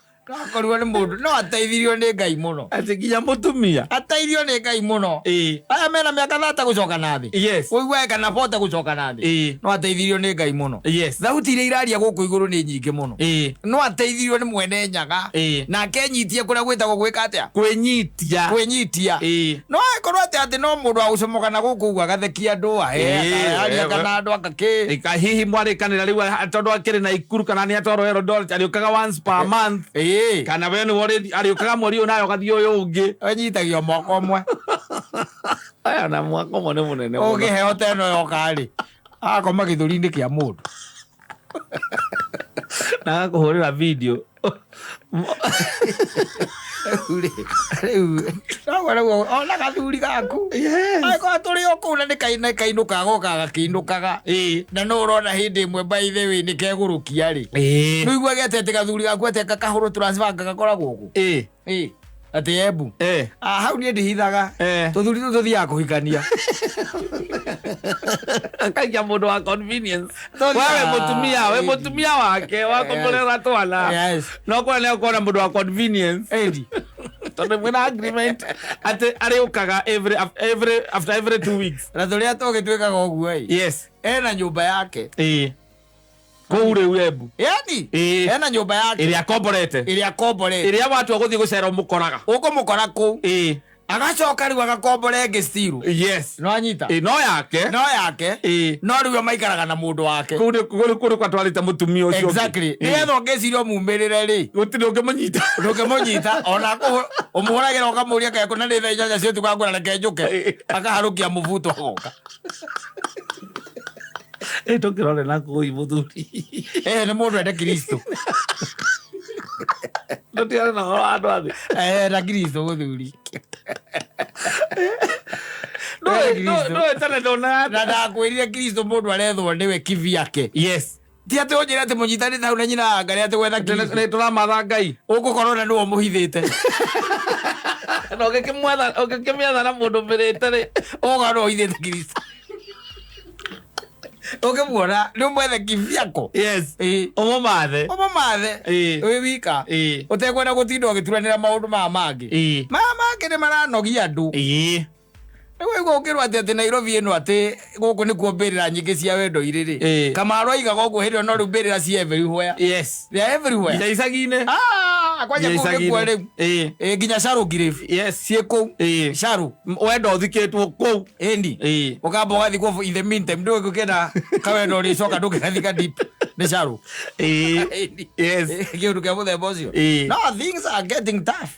S1: Akorirwo nĩ mũndũ no ateithirio nĩ Ngai mũno.
S2: Atĩ nginya mũtumia.
S1: Ateithio nĩ Ngai mũno.
S2: Ĩĩ.
S1: Aya mena mĩaka thata gũcoka na thĩ.
S2: Yes.
S1: Ũiguaga kana bote gũcoka na thĩ.
S2: Ĩĩ.
S1: No ateithirio nĩ Ngai mũno.
S2: Yes.
S1: Thauti iria iraria gũkũ igũrũ nĩ nyingĩ mũno.
S2: Ĩĩ.
S1: No ateithirio nĩ mwene nyaga.
S2: Ĩĩ.
S1: Nake enyitie kũrĩa gwĩtagwo gwĩka atĩa?
S2: Kwĩnyitia.
S1: Kwĩnyitia.
S2: Ĩĩ.
S1: No akorwo atĩ atĩ no mũndũ agũcomoka na gũkũ ũguo agathekia andũ
S2: Ĩĩ,
S1: aria
S2: ĩĩ,
S1: kana andũ akakĩ.
S2: Ĩka hihi mwarĩkanĩra rĩu tondũ akĩrĩ Naikuru kana nĩ atwarwo Eldoret arĩũkaga once per month.
S1: Ĩĩ.
S2: Kana we nĩwe arĩũkaga mweri ũyũ nawe ũgathiĩ ũyũ ũngĩ.
S1: Anyitagio moko ũmwe.
S2: Aya na mwaka ũmwe nĩ mũnene mũno.
S1: Ũngĩheo ta ĩno yoka rĩ, agakoma gĩthũri-inĩ kĩa mũndũ.
S2: Na agakũhũrĩra video.
S1: Rĩu rĩ, rĩu noguo rĩu ona gathuri gaku.
S2: Yes.
S1: Angĩkorwo tũrĩ o kũu na nĩ kainũkaga goka gakĩinũkaga.
S2: Ĩĩ.
S1: Na no ũrona hĩndĩ ĩmwe by the way nĩ kegũrũkia rĩ.
S2: Ĩĩ.
S1: Nĩ ũiguaga atĩ atĩ gathuri gaku atĩ gakahũrwo transfer gagakoragwo kũ?
S2: Ĩĩ.
S1: Ĩĩ. Atĩ Embu.
S2: Eh.
S1: Ah, hau niĩ ndihithaga.
S2: Eh.
S1: Tũthuri tũu tũthiaga kũhikania.
S2: Akaikia mũndũ wa convenience.
S1: Tũthiaga-
S2: Wewe mũtumia, we
S1: Ĩĩ.
S2: mũtumia wake wa kũmũrera twana.
S1: Yes.
S2: No kũrĩa nĩ ũkona mũndũ wa convenience.
S1: Ĩndi.
S2: Tondũ mwĩna agreement atĩ arĩũkaga every after every 2 weeks.
S1: Na tũrĩa tũngĩ twĩkaga ũguo ĩ.
S2: Yes.
S1: Ena nyũmba yake.
S2: Ĩĩ. Kũu rĩu Embu.
S1: Yani.
S2: Ĩĩ.
S1: Ena nyũmba yake.
S2: Ĩrĩa akomborete.
S1: Ĩrĩa akomborete.
S2: Ĩrĩa watua gũthiĩ gũcera ũmũkoraga.
S1: Ũkũmũkora kũu.
S2: Ĩĩ.
S1: Agacoka rĩu agakombora ĩngĩ still.
S2: Yes.
S1: No anyita.
S2: Ĩĩ, no yake.
S1: No yake.
S2: Ĩĩ.
S1: No rĩu maikaraga na mũndũ wake.
S2: Kũu nĩ kwatwarĩte mũtumia ũcio ũngĩ.
S1: Exactly.
S2: Ĩĩ.
S1: Nĩgetha ũngĩciria ũmumĩrĩre rĩ.
S2: Gũtirĩ ũngĩmũnyita.
S1: Ndũngĩmũnyita ona ũmũhũragĩra ũkamũria kana na nĩ thaa 8 cia ũtukũ akwĩra reke njũke.
S2: Ĩĩ.
S1: Akaharũkia mũbuto agoka.
S2: Ĩ tũkĩrore na kũu mũthuri.
S1: Eh, nĩ mũndũ ende Kristo.
S2: Tũtigane na ũhoro wa andũ a thĩ.
S1: Eh, na Kristo mũthuri.
S2: Ndũĩ-
S1: Kristo.
S2: ndũĩ tene ndonaga
S1: Na ndakwĩrire Kristo mũndũ arethwo nĩwe kivyake.
S2: Yes.
S1: Ti atĩ ũnjĩre atĩ mũnyitanĩte hau na nyina wa Ngarĩ atĩ gwetha Kristo.
S2: Nĩ tũramatha Ngai.
S1: Ũgũkorwo na nĩwe ũmũhithĩte.
S2: Na ũngĩkĩmĩetha na mũndũ ũmĩrĩte rĩ.
S1: Ũgũkorwo nĩwe ũhithĩte Kristo. Ũngĩmuona nĩ ũmwethe kivyako.
S2: Yes.
S1: Ĩĩ.
S2: Ũmũmathe.
S1: Ũmũmathe.
S2: Ĩĩ.
S1: Wĩ wika.
S2: Ĩĩ.
S1: Ũtekwenda gũtinda ũgĩturanĩra maũndũ maya mangĩ.
S2: Ĩĩ.
S1: Maya mangĩ nĩ maranogia andũ.
S2: Ĩĩ.
S1: Rĩu waigua ũkĩrwo atĩ atĩ Nairobi ĩno atĩ gũkũ nĩkuo mbĩrĩra nyingĩ cia wendo irĩ rĩ.
S2: Ĩĩ.
S1: Kamaru aigaga ũguo hĩndĩ ĩyo no rĩu mbĩrĩra ci everywhere.
S2: Yes.
S1: They are everywhere.
S2: Nginya icagi-inĩ.
S1: Ah, kwanja
S2: Nginya
S1: kũu nĩkuo
S2: icagi-inĩ.
S1: rĩu.
S2: Ĩĩ.
S1: Ĩĩ, nginya Sharu Grave.
S2: Yes.
S1: Ciĩ kũu.
S2: Ĩĩ.
S1: Sharu.
S2: Wendo ũthikĩtwo kũu.
S1: Ĩni.
S2: Ĩĩ.
S1: Ũkamba ũgathikwo in the meantime ndũĩ gũkĩenda kawendo ũrĩcoka ndũngĩgathika deep nĩ Sharu.
S2: Ĩĩ.
S1: Ĩni.
S2: Yes.
S1: Kĩũndũ kĩa mũthemba ũcio.
S2: Ĩĩ.
S1: No things are getting tough.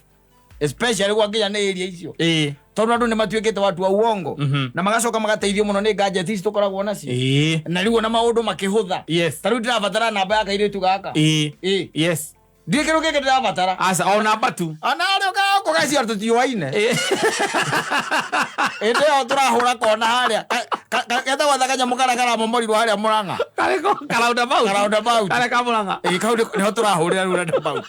S1: Especially gwakinya nĩ area icio.
S2: Ĩĩ.
S1: Tondũ andũ nĩ matuĩkĩte watu wa uongo. Na magacoka magateithio mũno nĩ gadget ici tũkoragwo nacio.
S2: Ĩĩ.
S1: Na rĩu ona maũndũ makĩhũtha.
S2: Yes.
S1: Ta rĩu ndĩrabatara namba ya kairĩtu gaka.
S2: Ĩĩ.
S1: Ĩĩ.
S2: Yes.
S1: Ndirĩ kĩndũ kĩngĩ ndĩrabatara.
S2: Aca o namba tu.
S1: Ona arĩ ũkaga kũgacio tũtiũaine.
S2: Ĩĩ.
S1: Hĩndĩ ĩyo tũrahũra kona harĩa. Getagwo ta kanyamũ karĩa karamomorirwo harĩa Mũrang'a.
S2: Karĩko ka roundabout.
S1: Ka roundabout.
S2: Karĩa ka Mũrang'a.
S1: Ĩĩ kau nĩho tũrahũrĩra rĩu roundabout.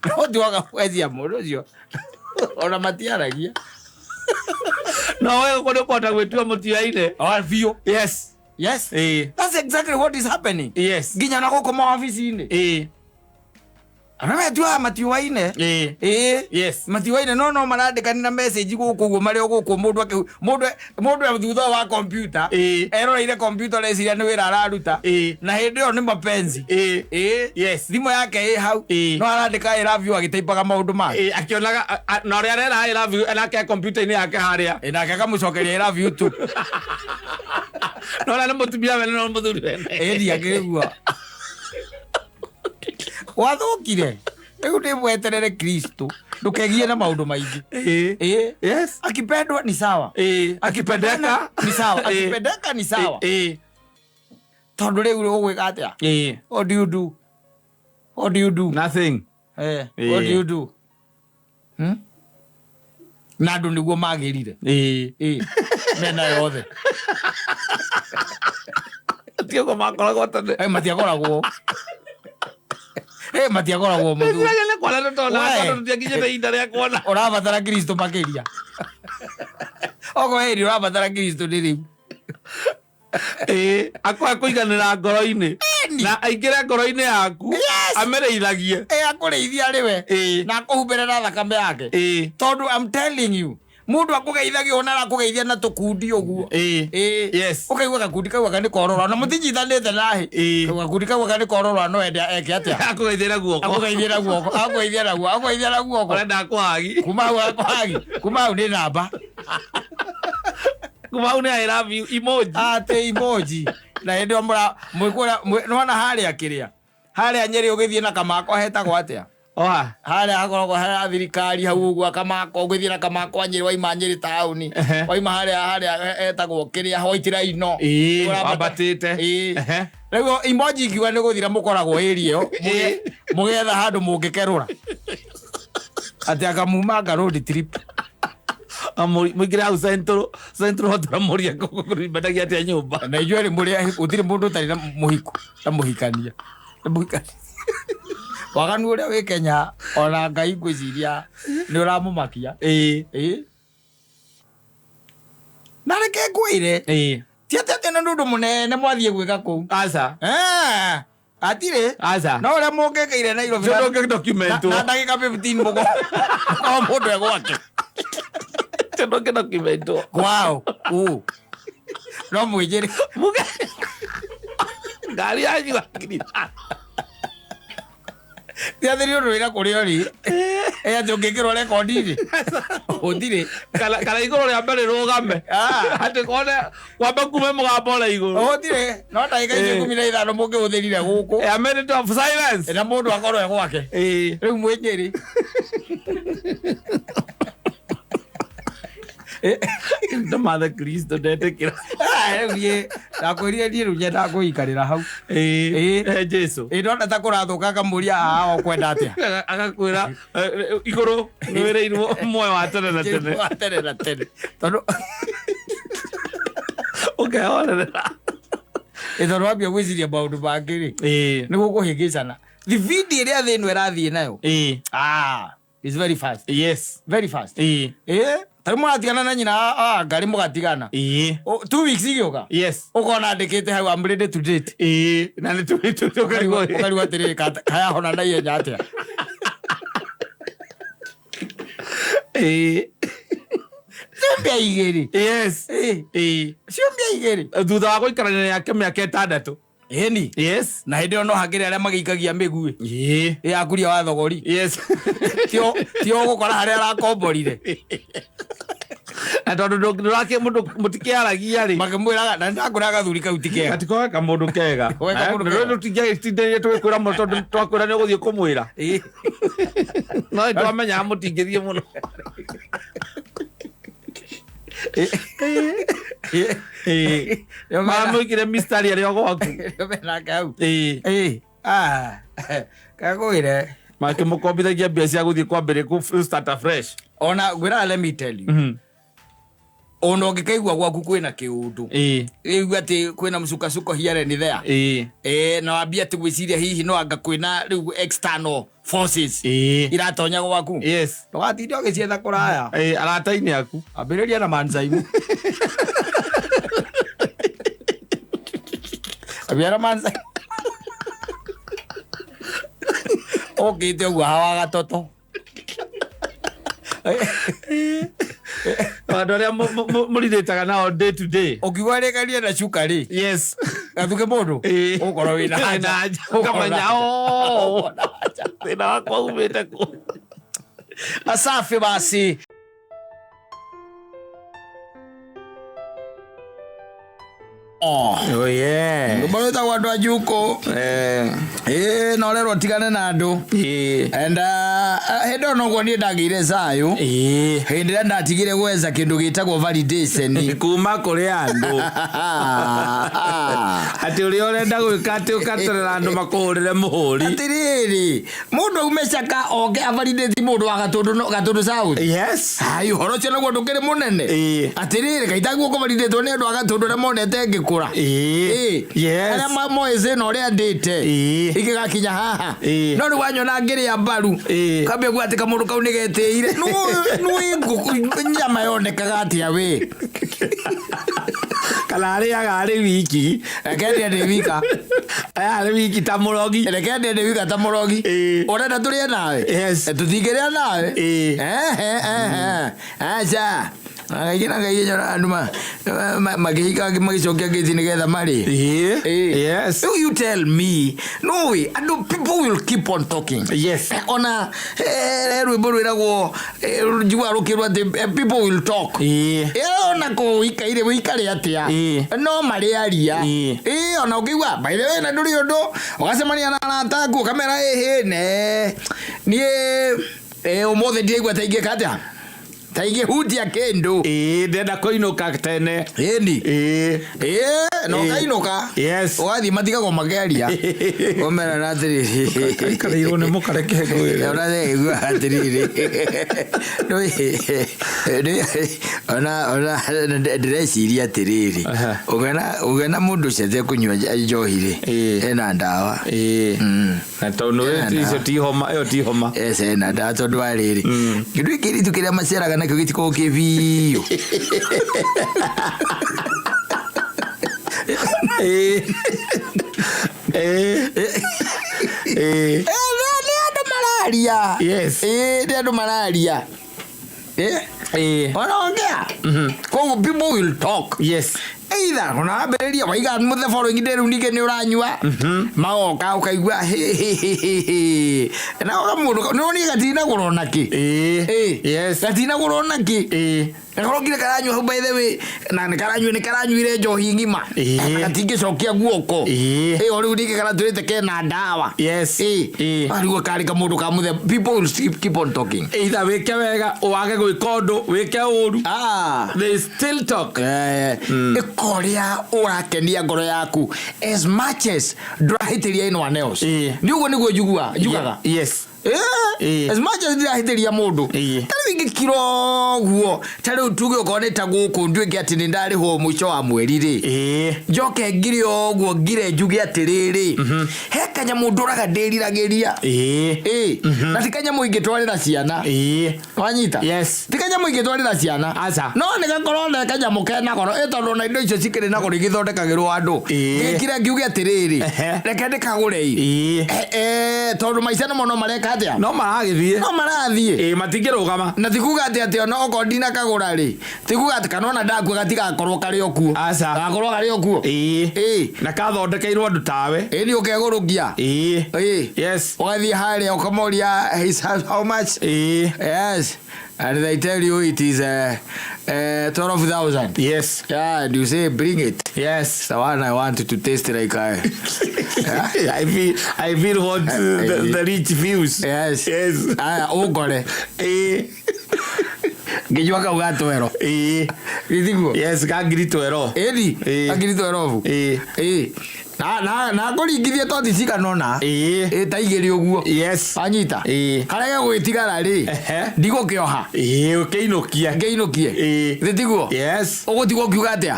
S1: No tiwaga gwethia mũndũ ũcio. Ona matiaragia.
S2: No we ũguo nĩ ũkũhota gwĩtua mũtiaine.
S1: Oh, biũ.
S2: Yes.
S1: Yes.
S2: Ĩĩ.
S1: That's exactly what is happening.
S2: Yes.
S1: Nginya na gũkũ mawabici-inĩ.
S2: Ĩĩ.
S1: Arĩa metuaga matiũaine.
S2: Ĩĩ.
S1: Ĩĩ.
S2: Yes.
S1: Matiũaine no no marandĩkanĩra message gũkũ ũguo marĩ o gũkũ mũndũ akĩ mũndũ mũndũ e thutha wa computer.
S2: Ĩĩ.
S1: Eroreire computer areciria nĩ wĩra araruta.
S2: Ĩĩ.
S1: Na hĩndĩ ĩyo nĩ mapenzi.
S2: Ĩĩ.
S1: Ĩĩ.
S2: Yes.
S1: Thimũ yake ĩ hau.
S2: Ĩĩ.
S1: No arandĩka I love you agĩtaipaga maũndũ make.
S2: Ĩĩ, akĩonaga na ũrĩa arera I love you nake kompiuta-inĩ yake harĩa.
S1: Ĩ nake akamũcokeria I love you too.
S2: Na ũrĩa nĩ mũtumia wene no mũthuri wene.
S1: Ĩni akĩigua. Gwathũkire. Rĩu ndĩ mweterere Kristo. Ndũkegie na maũndũ maingĩ.
S2: Ĩĩ.
S1: Ĩĩ.
S2: Yes.
S1: Akipendwa ni sawa.
S2: Ĩĩ. Akipendeka.
S1: Ni sawa.
S2: Ĩĩ.
S1: Akipendeka ni sawa.
S2: Ĩĩ.
S1: Tondũ rĩu ũgwĩka atĩa?
S2: Ĩĩ.
S1: What do you do? What do you do?
S2: Nothing.
S1: Eh,
S2: Ĩĩ.
S1: what do you do? Hmm? Na andũ nĩguo magĩrire.
S2: Ĩĩ.
S1: Ĩĩ. Mena yothe.
S2: Ti ũguo makoragwo tene.
S1: Eh, matiakoragwo. Eh, matiakoragwo mũthuri.
S2: Ndĩciragia nĩ kuona tũtonaga
S1: We.
S2: tondũ tũtiakinyĩte ihinda rĩa kuona.
S1: Ũrabatara Kristo makĩria. Okorwo hĩndĩ ũrabatara Kristo nĩ rĩu.
S2: Ĩĩ. Akwaga kũiganĩra ngoro-inĩ. Na aingĩre ngoro-inĩ yaku.
S1: Yes.
S2: Amĩrĩithagie.
S1: Ĩ akũrĩithia arĩ we.
S2: Ĩĩ.
S1: Na akũhumbĩre na thakame yake.
S2: Ĩĩ.
S1: Tondũ I'm telling you, mũndũ akũgeithagia ona arakũgeithia na tũkundi ũguo.
S2: Ĩĩ.
S1: Ĩĩ.
S2: Yes.
S1: Ũkaigua gakundi kau aka nĩ korora na mũtinyitanĩte nahi.
S2: Ĩĩ.
S1: Gakundi kau aka nĩ korora no ende eke atĩa?
S2: Akũgeithia na guoko.
S1: Akũgeithia na guoko, akũgeithia na guoko, akũgeithia na guoko.
S2: Ũrenda akũhagi.
S1: Kuma hau akũhagi, kuma hau nĩ namba.
S2: Kuma hau nĩ I love you emoji.
S1: Atĩ emoji. Na hĩndĩ ĩyo mũra mwĩkũra nĩwona harĩa kĩrĩa. Harĩa Nyĩrĩ ũgĩthiĩ na kamako hetagwo atĩa?
S2: Oha.
S1: Harĩa hakoragwo harĩa thirikari hau ũguo akamako ũgĩthiĩ na kamako Nyĩrĩ, waima Nyĩrĩ taũni. Waima harĩa etagwo kĩrĩa White Rhino.
S2: Ĩĩ,
S1: Ũrambata-
S2: wambatĩte.
S1: Ĩĩ. Rĩu imoji ingiuga nĩ gũthira mũkoragwo area ĩyo mũgĩetha handũ mũngĩkerũra atĩ akamumanga road trip.
S2: Mũingĩre hau Central Central Hotel mũrie kũmendagia atĩa nyũmba.
S1: Na inyuĩ rĩ mũrĩ gũtirĩ mũndũ ũtarĩ na mũhiko na mũhikania na mũhikania. Waganu ũrĩa wĩ Kenya ona Ngai ngwĩciria nĩ ũramũmakia.
S2: Ĩĩ.
S1: Ĩĩ. Na reke ngwĩre, ti atĩ atĩ nĩ ũndũ mũnene mwathiĩ gwĩka kũu.
S2: Aca.
S1: Eh, hatirĩ.
S2: Aca.
S1: No ũrĩa mũngĩkĩire Nairobi
S2: Ũcio ndũngĩ document
S1: na ndagĩka 15 mũgo o mũndũ e gwake.
S2: Ũcio ndũngĩ document
S1: kwao ũ no mwĩnjĩre.
S2: Muge ngari yanyu ngiri ithano.
S1: Ti atĩ nĩ ũndũ wĩra kũrĩa ũrĩ ĩ atĩ ũngĩkĩrwo rekondi-inĩ gũtirĩ.
S2: Kana igũrũ rĩa mbere rũgame.
S1: Ah.
S2: Atĩ kone kwamba kume mũgambo ũrĩa igũrũ.
S1: Gũtirĩ no ndagĩka icio 15 mũngĩhũthĩrire gũkũ
S2: A minute of silence.
S1: na mũndũ akorwo e gwake. Rĩu mwĩnjĩri.
S2: Ndũmathe Kristo ndetĩkĩra.
S1: Ah, rĩu niĩ ndakwĩrire niĩ rĩu nyendaga kũikarĩra hau.
S2: Ĩĩ. Jesu.
S1: Ĩ ndona ta kũrathũka ngamũria aa ũkwenda atĩa.
S2: Agakwĩra igũrũ nĩ wĩrĩirwo muoyo wa tene na tene.
S1: Wa tene na tene tondũ
S2: Ũkehorerera.
S1: ĩ tondũ wambia gwĩciria maũndũ mangĩ rĩ
S2: Ĩĩ.
S1: nĩ gũkũhĩngĩcana thibindi ĩrĩa thĩ ĩno ĩrathiĩ nayo.
S2: Ĩĩ.
S1: Ah, it's very fast.
S2: Yes.
S1: Very fast.
S2: Ĩĩ.
S1: Ĩ tarĩ mũratigana na nyina ngarĩ mũgatigana.
S2: Ĩĩ.
S1: 2 weeks igĩũka
S2: Yes.
S1: ũkona andĩkĩte hau, "I'm ready to date."
S2: Ĩĩ. Na nĩ tũkarigwo.
S1: Ũkarigwo atĩrĩrĩ, kayahona na ihenya atĩa?
S2: Ĩĩ.
S1: Ciumia 2.
S2: Yes.
S1: Ĩĩ.
S2: Ĩĩ.
S1: Ciumia 2.
S2: Thutha wa gũikarania nake mĩaka 6.
S1: Ĩni.
S2: Yes.
S1: Na hĩndĩ ĩyo no hakĩrĩ arĩa magĩikagia mĩguĩ
S2: Ĩĩ.
S1: ĩ akuria wa thogori. Tio ũgũkora harĩa arakomborire.
S2: Na tondũ ndũrakĩ mũndũ mũtikĩaragia rĩ.
S1: Makĩmwĩraga na nĩndakũra gathuri kau ti kega.
S2: Gatikoe kamũndũ kega.
S1: Koe kamũndũ kega.
S2: Tũtingĩtindanĩire tũgĩkwĩra mũno tondũ twakwĩra nĩ ũgũthiĩ kũmwĩra.
S1: Ĩĩ.
S2: No nĩ twamenyaga mũtingĩthiĩ mũno.
S1: Ĩĩ.
S2: Ĩĩ.
S1: Nĩo mena-
S2: Maramũigire mistari arĩ o gwaku.
S1: Nĩo menake hau.
S2: Ĩĩ.
S1: Ĩĩ. Ah, kakwĩre.
S2: Makĩmũkombithagia mbia cia gũthiĩ kwambĩrĩria kũ start afresh.
S1: Ona ngwĩraga, let me tell you, ona ũngĩkaigua gwaku kwĩna kĩũndũ,
S2: Ĩĩ.
S1: igua atĩ kwĩna msukasuko here and there,
S2: Ĩĩ.
S1: ĩ na wambia atĩ gwĩciria hihi no anga kwĩna rĩu external forces
S2: Ĩĩ.
S1: iratonya gwaku, ndũgatinde ũgĩcietha kũraya.
S2: Ĩĩ, arata-inĩ aku.
S1: Ambĩrĩria na manzaimu, ambĩrĩria na manzaimu ũkĩte ũguo hawa gatoto.
S2: Andũ arĩa mũrirĩtaga nao day to day.
S1: Ũkiuga rĩkarie na cuka rĩ, gathuke mũndũ
S2: Ĩĩ.
S1: ũkorwo wĩna
S2: Wĩna
S1: haja.
S2: haja.
S1: Ũkorwo na
S2: Ũkamenya,
S1: haja.
S2: "Oh,
S1: Ũkorwo na haja."
S2: Thĩna wakwa umĩte kũ?
S1: Asafi basi. Oh.
S2: Oh yeah.
S1: Rwĩmbo rwĩtagwo andũ a Juko. Ĩĩ na ũrerwo tigane na andũ. And hĩndĩ ĩyo noguo niĩ ndagĩire thayũ. Hĩndĩ ĩrĩa ndatigire gwetha kĩndũ gĩtagwo validation
S2: Kuma kũrĩ andũ atĩ ũrĩa ũrenda gwĩka atĩ ũkaterera andũ makũhũrĩre mũhũri.
S1: Atĩrĩrĩ, mũndũ aume caka oke avalidate mũndũ wa Gatũndũ Gatũndũ South. Ai, ũhoro ũcio naguo ndũkĩrĩ mũnene. Atĩrĩrĩ, kaitaguo kũvalidatwo nĩ andũ a Gatũndũ arĩa monete ngĩkũra.
S2: Ĩĩ. Yes.
S1: Arĩa moĩ thĩna ũrĩa ndĩte ingĩgakinya haha. No rĩu wanyona ngĩrĩa mbaru, kambia kuga atĩ kamũndũ kau nĩ getĩire. Nũĩ ngũkũ nyama yonekaga atĩa we?
S2: Kana arĩaga arĩ wiki.
S1: Reke ndĩe ndĩ wika.
S2: Arĩaga arĩ wiki ta mũrogi.
S1: Reke ndĩe ndĩ wika ta mũrogi. Ũrenda tũrĩe nawe?
S2: Yes.
S1: Tũtingĩrĩa nawe.
S2: Ĩĩ.
S1: Ehe, ehe. Aca. Na kaingĩ na kaingĩ nyonaga andũ makĩhika magĩcokia ngĩti nĩgetha marĩe.
S2: Ĩĩ. Yes.
S1: Rĩu you tell me, no way, andũ, people will keep on talking. Ona rwĩmbo rwĩragwo, njiguaga rũkĩrwo atĩ people will talk. Ona kũ wĩikaire wĩikare atĩa, no marĩaria. Ĩĩ, ona ũngĩigua, by the way, na ndũrĩ ũndũ ũgacemania na arata aku ũkamera, ĩhĩ ne niĩ ũmũthĩ ndiraigua ta ingĩka atĩa, ta ingĩhutia kĩndũ.
S2: Ĩĩ, ndĩrenda kũinũka tene.
S1: Ĩni. Ĩĩ, na ũkainũka. Ũgathiĩ matigagwo makĩaria, ũmerana atĩrĩrĩ,
S2: Kaikarĩirwo nĩ mũkareke ngwĩre.
S1: Ona igua atĩrĩrĩ, ona ndĩreciria atĩrĩrĩ, ũngĩona mũndũ ũcio atekũnyua njohi rĩ, ena ndawa.
S2: Na tondũ icio ti homa, ĩyo ti homa.
S1: Yes, ena ndawa, tondũ wa rĩrĩ, kĩndũ gĩkĩ kĩritũ kĩrĩa maceraga nakĩo gĩtikoragwo kĩ biũ.
S2: Ĩĩ. Ĩĩ. Ĩĩ.
S1: Nĩ andũ mararia. Ĩĩ, nĩ andũ mararia. Wanaongea, koguo people will talk. Either ona wambĩrĩria waiga the following day, rĩu ningĩ nĩ ũranyua, magoka ũkaigua hĩ, hĩ, hĩ, hĩ, hĩ. Na mũndũ nĩ gatinagũra ona kĩ. Gatinagũra ona kĩ. Gakorwo nginya karanyua hau, by the way, na nĩ karanyua, nĩ karanyuire njohi ng'ima. Na gatingĩcokia guoko. Ĩyo rĩu ningĩ karatwĩrĩte kena ndawa. Rĩu karĩ kamũndũ ka mũthemba, people will keep on talking.
S2: Either wĩke wega, wage gwĩka ũndũ, wĩke ũru, they still talk.
S1: Ĩka ũrĩa ũrakenia ngoro yaku, as much as ndũrahĩtĩria anyone else. Nĩ ũguo nĩguo njugua njugaga. As much as ndirahĩtĩria mũndũ. Ta rĩu ingĩkira ũguo, ta rĩu tuge okorwo nĩ ta gũkũ, nduĩke atĩ nĩ ndarĩhwo mũico wa mweri rĩ, njoke ngire ũguo, ngire njuge atĩrĩrĩ, he kanyamũ ndũraga ndĩriragĩria. Na ti kanyamũ ingĩtwarĩra ciana. Wanyita?
S2: Yes.
S1: Ti kanyamũ ingĩtwarĩra ciana.
S2: Aca.
S1: No nĩ gakorwo ne kanyamũ kena goro, ĩ tondũ ona indo icio cikĩrĩ na goro igĩthondekagĩrwo andũ. Ngĩkire ngiuge atĩrĩrĩ, reke ndĩkagũre ĩ. Tondũ maica nĩmo no mareka atĩa?
S2: No maragĩthiĩ.
S1: No marathiĩ.
S2: Ĩĩ, matingĩrũgama.
S1: Na ti kuga atĩ ona okorwo ndinakagũra rĩ, ti kuga atĩ kana ona ndakua gatigakorwo karĩ o kuo.
S2: Aca.
S1: Gakorwo karĩ o kuo.
S2: Na kathondekeirwo andũ tawe.
S1: Ĩ, nĩ ũkegũrũkia. Ũgathiĩ harĩa ũkamoria, "Is how much?" Yes, and they tell you it is 12,000. Yeah, and you say, "Bring it." It's the one I want to taste like I
S2: I feel what the rich feels.
S1: Aya, ũngore ngĩnyua kau ga twero. Gĩtiguo?
S2: Yes, ka ngiri twero.
S1: Ĩni. Ngiri twerobu. Ĩĩ, na ngũringithie toti cigana ũna. Ĩ, ta igĩrĩ ũguo. Wanyita? Karĩa gegũgĩtigara rĩ, ndigũkĩoha.
S2: Ĩĩ, ũkĩinũkia.
S1: Ngĩinũkie. Gĩtiguo?
S2: Yes.
S1: Ũgũtigwo ũkiuga atĩa?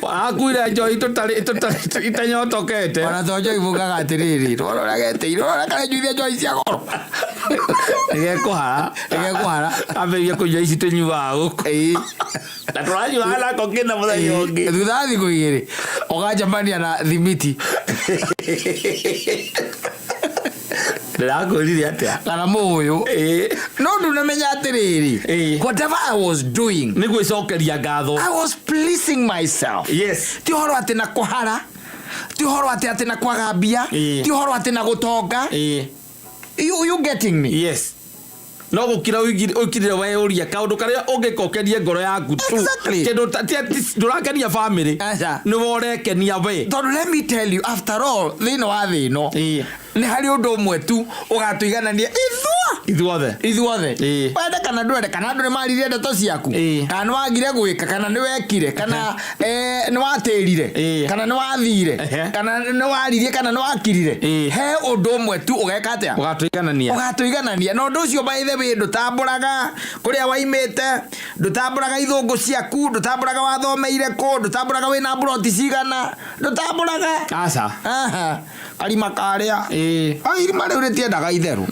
S2: Akuire njohi tũtarĩ tũtarĩ itanyotokete.
S1: Ona to njohi, mugaga atĩrĩrĩ, rora ũrĩa getĩire, rora karenyuithia njohi cia goro.
S2: Nĩgekũhara.
S1: Nĩgekũhara.
S2: Ambĩrĩrie kũnyua ici tũnyuaga gũkũ. Na tũranyuaga nako kĩna mũthenya ũngĩ.
S1: Thutha wa thikũ 2 ũgacemania na thimiti.
S2: Ndĩrakwĩrire atĩa?
S1: Kana mũũyũ. No ndunamenya atĩrĩrĩ, whatever I was doing,
S2: nĩ gwĩcokeria ngatho.
S1: I was pleasing myself. Ti ũhoro atĩ na kũhara, ti ũhoro atĩ na kwaga mbia, ti ũhoro atĩ na gũtonga. You getting me?
S2: Yes, no gũkira ũikirire weyũria kaũndũ karĩa ũngĩka ũkenie ngoro yaku tu. Kĩndũ ti atĩ ndũrakenia family.
S1: Aca.
S2: Nĩwe ũrekenia we.
S1: Tondũ let me tell you, after all, thĩinĩ wa thĩ ĩno, nĩ harĩ ũndũ ũmwe tu ũgatũiganania ithua
S2: Ithuothe.
S1: Ithuothe. Wende kana ndwende, kana andũ nĩ maririe ndeto ciaku, kana nĩ wagire gwĩka, kana nĩ wekire, kana nĩ watĩrire, kana nĩ wathire, kana nĩ waririe, kana nĩ wakirire, he ũndũ ũmwe tu ũgeka atĩa?
S2: Ũgatũiganania.
S1: Ũgatũiganania. Na ũndũ ũcio, by the way, ndũtambũraga kũrĩa waimĩte, ndũtambũraga ithũngũ ciaku, ndũtambũraga wathomeire kũ, ndũtambũraga wĩna mburoti cigana, ndũtambũraga.
S2: Aca.
S1: Aha. Karima karĩa, irima rĩu rĩtiendaga itherũ.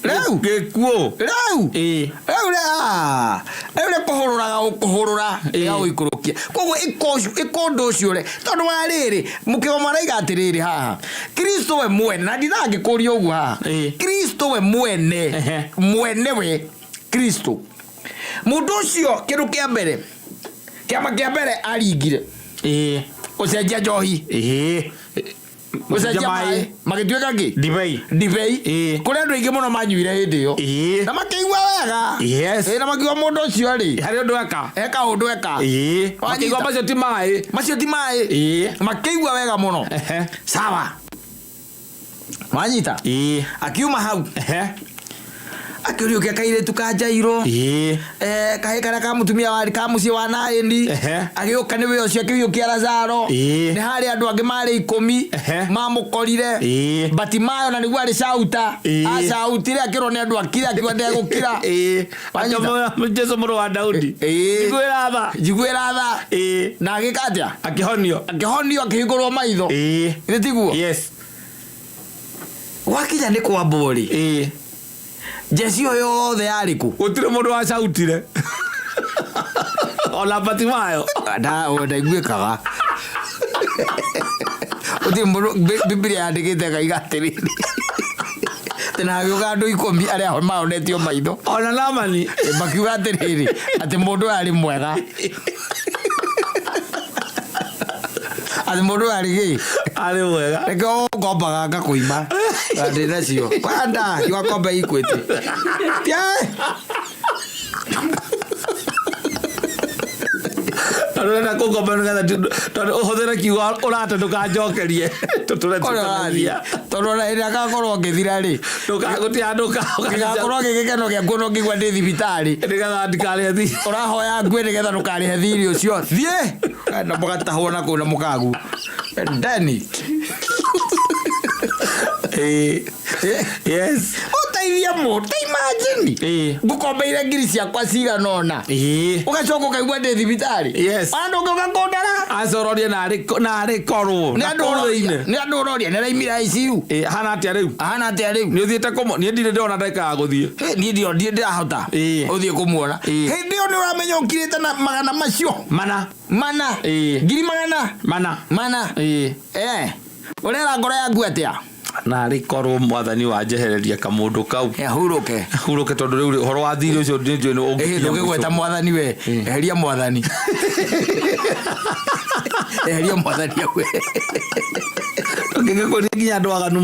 S1: Rĩu.
S2: Gĩkuũ.
S1: Rĩu. Rĩu rĩ, rĩu rĩkũhũrũraga, ũkũhũrũra, rĩgagũikũrũkia. Koguo ĩka ũndũ ũcio rĩ, tondũ wa rĩrĩ, mũkĩgo maraiga atĩrĩrĩ haha, Kristo we mwene, na ndinangĩkũria ũguo haha, Kristo we mwene, mwene we Kristo. Mũndũ ũcio kĩndũ kĩa mbere, kĩama kĩa mbere aringire gũcenjia njohi, gũcenjia maĩ magĩtuĩka kĩ?
S2: Ndibei.
S1: Ndibei. Kũrĩ andũ aingĩ mũno manyuire hĩndĩ ĩyo na makĩigua wega. Na makiuga mũndũ ũcio rĩ,
S2: Harĩ ũndũ eka.
S1: Eka ũndũ eka.
S2: Makĩigua macio ti maĩ.
S1: Macio ti maĩ. Makĩigua wega mũno. Sawa, wanyita? Akiuma hau, akĩriũkia kairĩtu ka Jairo, kahĩ karĩa ka mũtumia wa ka mũciĩ wa Naĩni. Agĩũka nĩwe ũcio akĩriũkia Lazaro. Nĩ harĩ andũ angĩ marĩ 10 mamũkorire. Batimayo na nĩguo arĩ cauta. Acautire akĩrwo nĩ andũ akire, akiuga ndegũkira. Wanyita?
S2: Akĩmwĩra, Jesu mũrũ wa Daudi, njiguĩra tha.
S1: Njiguĩra tha. Na agĩka atĩa?
S2: Akĩhonio.
S1: Akĩhonio, akĩhingũrwo maitho. Nĩ tiguo?
S2: Yes.
S1: Gwakinya nĩ kwambwo rĩ, njeci ĩyo yothe yarĩ kũ?
S2: Gũtirĩ mũndũ wacautire, ona Batimayo.
S1: Ndaiguĩkaga gũtirĩ mũndũ. Bibilia yandĩkĩte kaiga atĩrĩrĩ, atĩ na hagĩũka andũ 10 arĩa mahonetio maitho.
S2: Ona Namani.
S1: Makiuga atĩrĩrĩ, atĩ mũndũ ũyũ arĩ mwega, atĩ mũndũ ũyũ arĩ gĩ?
S2: Arĩ mwega.
S1: Reke ũngombaga ngakũima ndĩ nacio kwanda iwakombe Equity. Tia!
S2: Tondũ ũrenda kũngomba nĩgetha tondũ ũhũthĩre kiugo ũrate, ndũkanjokerie tũtũre
S1: Kũrĩa ũrathiĩ.
S2: tũtanagia.
S1: Tondũ ona hĩndĩ ĩrĩa ngakorwo ngĩthira rĩ,
S2: Gũtirĩ handũ
S1: gĩgakorwo gĩ gĩkeno gĩaku no ngĩigua ndĩ thibitarĩ.
S2: Nĩgetha ndikarĩhe thi.
S1: Ũrahoya ngue nĩgetha ndũkarĩhe thirĩ ũcio. Thiĩ na mũgatahwo na kũu na mũkagu ndeni.
S2: Yes.
S1: Ũteithie mũndũ, ta imagine, ngũkombeire ngiri ciakwa cigana ũna, ũgacoka ũkaigua ndĩ thibitarĩ. Ona ndũngĩũka kũndara.
S2: Acororie narĩ korwo
S1: Nĩ
S2: na
S1: andũ
S2: kũu
S1: ũroria
S2: thĩinĩ.
S1: Nĩ andũ ũroria nĩ araimire ICU.
S2: Hana atĩa rĩu?
S1: Ahana atĩa rĩu?
S2: Nĩ ũthiĩte kũmo? Niĩ ndirĩ ndĩrona ndagĩka ya gũthiĩ.
S1: Niĩ ndio ndiĩ ndĩrahota ũthiĩ kũmuona. Hĩndĩ ĩyo nĩ ũramenya ũkirĩte na magana macio
S2: mana.
S1: Mana. Ngiri magana
S2: mana.
S1: Mana. Ũrera ngoro yaku atĩa?
S2: Narĩ korwo mwathani wanjehereria kamũndũ kau.
S1: Hurũke.
S2: Hurũke, tondũ rĩu ũhoro wa thirĩ ũcio nĩ njũĩ nĩ ũngĩkinya
S1: Ndũgĩgweta
S2: mũico.
S1: mwathani we. Eheria mwathani, eheria mwathani we.
S2: Ũngĩgĩkũria nginya andũ aganu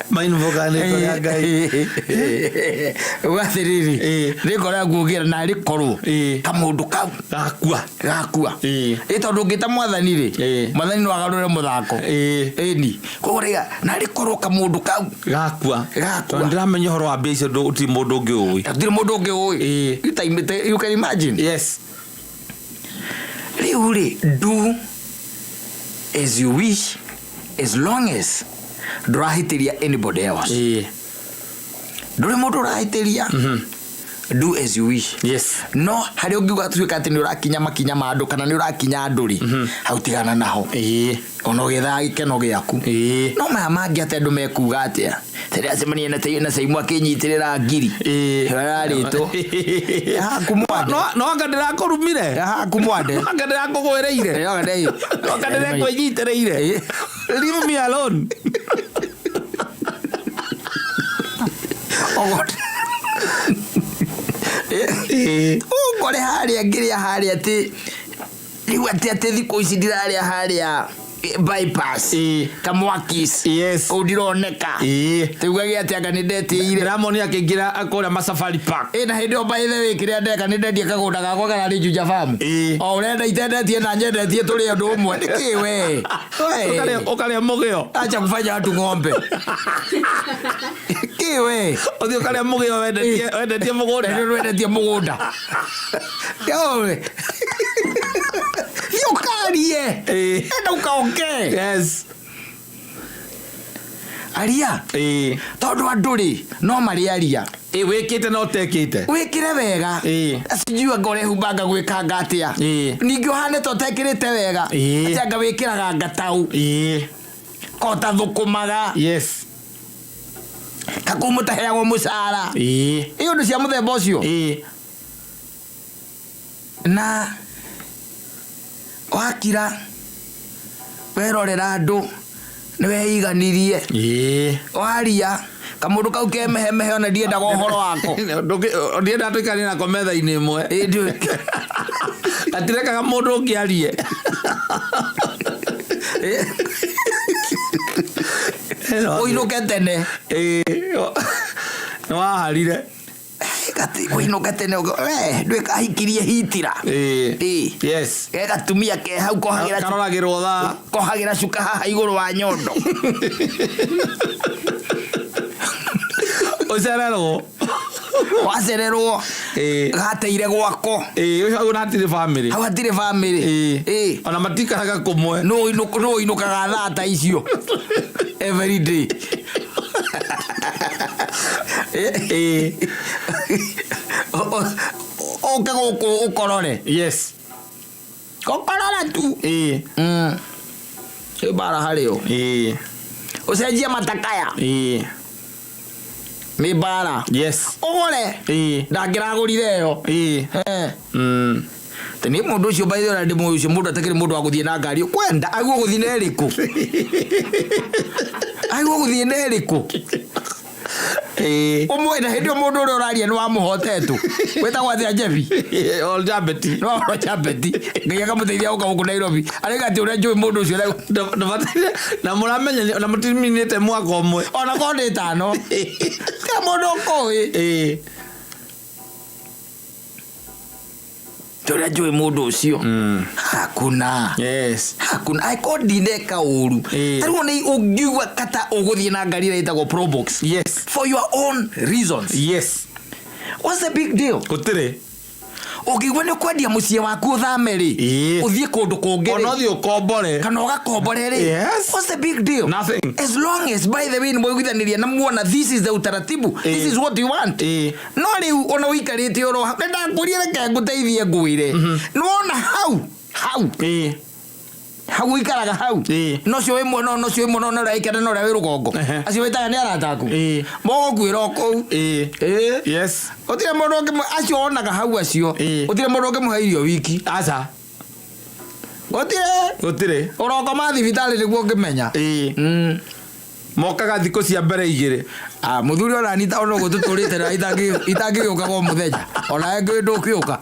S2: mainvokaga rĩtwa rĩa Ngai.
S1: Uga atĩrĩrĩ, nĩ ngoro yaku ũngĩra narĩ korwo kamũndũ kau
S2: gakua.
S1: Gakua. Ĩ tondũ ũngĩta mwathani rĩ, mwathani no agarũre mũthako. Ĩni koguo rĩga narĩ korwo kamũndũ kau
S2: gakua.
S1: Gakua.
S2: Tondũ ndĩramenya ũhoro wa mbia icio gũtirĩ mũndũ ũngĩ ũĩ.
S1: Gũtirĩ mũndũ ũngĩ ũĩ. You can imagine. Rĩu rĩ, do as you wish as long as ndũrahĩtĩria anybody else. Ndũrĩ mũndũ ũrahĩtĩria, do as you wish. No harĩa ũngiuga tuĩka atĩ nĩ ũrakinya makinya ma andũ kana nĩ ũrakinya andũ rĩ, hau tigana naho. Ona ũgĩethaga gĩkeno gĩaku. No maya mangĩ atĩ andũ mekuga atĩa, tĩracemania na Caimu akĩnyitĩrĩra ngiri ĩyo yarĩtwo haku mwande.
S2: No anga ndĩrakũrumire.
S1: Haku mwande.
S2: No anga ndĩrakũgwĩrĩire. No anga ndĩrekwĩnyitĩrĩire. Leave me alone.
S1: Ũngore harĩa ngĩrĩa harĩa atĩ rĩu atĩ thikũ ici ndirarĩa harĩa bypass kamwakis. Kũu ndironeka. Tũugage atĩ anga nĩ ndetĩire.
S2: Ndĩramonia akĩingĩra kũrĩa Masafari Park.
S1: Ĩ na hĩndĩ ĩyo, by the way, kĩrĩa ndeka nĩ ndendia kagũnda gakwa kararĩ Juja Farm. O ũrenda itendetie na nyendetie tũrĩ ũndũ ũmwe nĩkĩ we?
S2: Ũkarĩa mũgĩo.
S1: Acha kufanya watu ng'ombe kĩ we?
S2: Ũthiĩ ũkarĩa mũgĩo wendetie mũgũnda.
S1: Nĩ wendetie mũgũnda. Yowe. Thiĩ ũkarie. Enda ũkaongee. Aria. Tondũ andũ rĩ no marĩ aria.
S2: Ĩ wĩkĩte na ũtekĩte.
S1: Wĩkĩre wega. Sijui anga ũrehumbanga gwĩkanga atĩa. Ningĩ ũhane ta ũtekĩrĩte wega. Atĩ anga wĩkĩraga ngatau. Kota thũkũmaga. Kakũu mũtaheagwo mũcara. Ĩ ũndũ cia mũthemba ũcio. Na wakira werorera andũ nĩ weiganirie. Waria Kamũndũ kau kemehemehe ona ndiendaga ũhoro wako.
S2: Ndienda tũikanie nako metha-inĩ ĩmwe.
S1: Ĩ, ndiũĩ.
S2: Gatirekaga mũndũ ũngĩ arie.
S1: Ũinũke tene.
S2: Ĩĩ, nĩ waharire.
S1: Ũinũke tene we ndwĩkahikirie hitira.
S2: Ĩĩ.
S1: Ĩĩ.
S2: Yes.
S1: Ge gatumia ke hau kohagĩra
S2: Karoragĩrwo thaa.
S1: kohagĩra cuka haha igũrũ wa nyondo.
S2: Ũcererwo.
S1: Wacererwo.
S2: Ĩĩ.
S1: Gateire gwako.
S2: Ĩĩ, ũcio hau hatirĩ bamĩrĩ.
S1: Hau hatirĩ bamĩrĩ.
S2: Ĩĩ.
S1: Ĩĩ.
S2: Ona matikaraga kũmwe.
S1: Nũ ũinũkaga thaa ta icio every day.
S2: Ĩĩ.
S1: Ũke gũkũ ũkorore.
S2: Yes.
S1: Gũkorora tu.
S2: Ĩĩ.
S1: Ĩ mbara harĩ o.
S2: Ĩĩ.
S1: Ũcenjie matakaya.
S2: Ĩĩ.
S1: Nĩ mbara.
S2: Yes.
S1: Ũgũre.
S2: Ĩĩ.
S1: Ndangĩragũrire ĩyo.
S2: Ĩĩ.
S1: Eh.
S2: Mm.
S1: Tĩ niĩ mũndũ ũcio by the way ndĩmũĩ ũcio mũndũ atakĩrĩ mũndũ wa gũthiĩ na ngari kwenda agwo gũthiĩ na ĩrĩkũ. Agwo gũthiĩ na ĩrĩkũ.
S2: Ĩĩ.
S1: Ũmwe na hĩndĩ ĩyo mũndũ ũrĩa ũraria nĩ wamũhotetwo. Wĩtagwo atĩa Jebi?
S2: Ol Jabeti.
S1: Nĩ wamũhota Jabeti. Ngai akamũteithia gũka gũkũ Nairobi. Arauga atĩ ũrĩa njũĩ mũndũ ũcio
S2: Ndũbataire na mũramenya na mũtiminĩte mwaka ũmwe.
S1: ona korwo ndĩ ĩtano. Ti mũndũ ũkũĩ.
S2: Ĩĩ.
S1: Ti ũrĩa njũĩ mũndũ ũcio. Hakuna.
S2: Yes.
S1: Hakuna. Angĩkorwo ndineka ũru.
S2: Ĩĩ.
S1: Ta rĩu nĩ ũngiuga kata ũgũthiĩ na ngari ĩrĩa ĩtagwo Probox.
S2: Yes.
S1: For your own reasons.
S2: Yes.
S1: What's the big deal?
S2: Gũtirĩ.
S1: Ũngĩigua nĩ ũkwendia mũciĩ waku ũthame rĩ.
S2: Ĩĩ.
S1: Ũthiĩ kũndũ kũngĩ
S2: Ona
S1: rĩ.
S2: ũthiĩ ũkombore.
S1: Kana ũgakombore rĩ.
S2: Yes.
S1: What's the big deal?
S2: Nothing.
S1: As long as by the way nĩ mwaiguithanĩria na muona this is the utaratibu. This
S2: Ĩĩ.
S1: is what you want.
S2: Ĩĩ.
S1: No rĩu ona ũikarĩte oro hau. Nĩ ndakũria reke ngũteithie ngwĩre. Nĩ wona hau hau
S2: Ĩĩ.
S1: hau ũikaraga hau.
S2: Ĩĩ.
S1: No ũcio wĩ mwena ũyũ, no ũcio wĩ mwena ũyũ, na ũrĩa wĩkĩra na ũrĩa wĩ rũgongo.
S2: Ehe.
S1: Acio wĩtaga nĩ arata aku.
S2: Ĩĩ.
S1: Mũgũkuĩra o kũu.
S2: Ĩĩ.
S1: Ĩĩ.
S2: Yes.
S1: Gũtirĩ mũndũ ũngĩmũ acio wonaga hau acio.
S2: Ĩĩ.
S1: Gũtirĩ mũndũ ũngĩmũhe irio wiki.
S2: Aca.
S1: Gũtirĩ.
S2: Gũtirĩ.
S1: Ũrokoma thibitarĩ nĩguo ũngĩmenya.
S2: Ĩĩ. Mokaga thikũ cia mbere igĩrĩ.
S1: Ah, mũthuri ona nita ona ũguo tũtũrĩte na itangĩgĩũkaga o mũthenya. Ona ngĩ ndũkĩũka.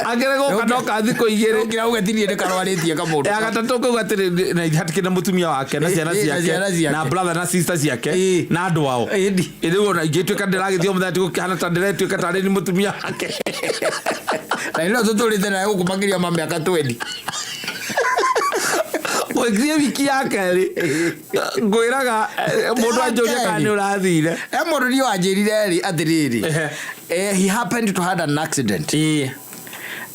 S2: Angĩrĩ gũka noka thikũ igĩrĩ.
S1: Ũkĩra uge ti niĩ ndĩkarwarĩtie kamũndũ.
S2: Ya gatatũ kau atĩrĩ na hatikĩ na mũtumia wake na ciana
S1: Ĩĩ, na ciana
S2: ciake
S1: ciake.
S2: na brother na sister ciake
S1: Ĩĩ.
S2: na andũ ao.
S1: Ĩĩ.
S2: Rĩu ona ingĩtuĩka ndĩragĩthiĩ o mũthenya tigũkĩhana ta ndĩretuĩka tarĩ ni mũtumia wake.
S1: Na nĩ no tũtũrĩte nawe gũkũ makĩria ma mĩaka 20.
S2: Gwĩkirie wiki ya kerĩ ngwĩraga mũndũ anjũria kana nĩ ũrathire.
S1: E mũndũ niĩ wanjĩrire rĩ atĩrĩrĩ.
S2: Ehe.
S1: He happened to had an accident.
S2: Ĩĩ.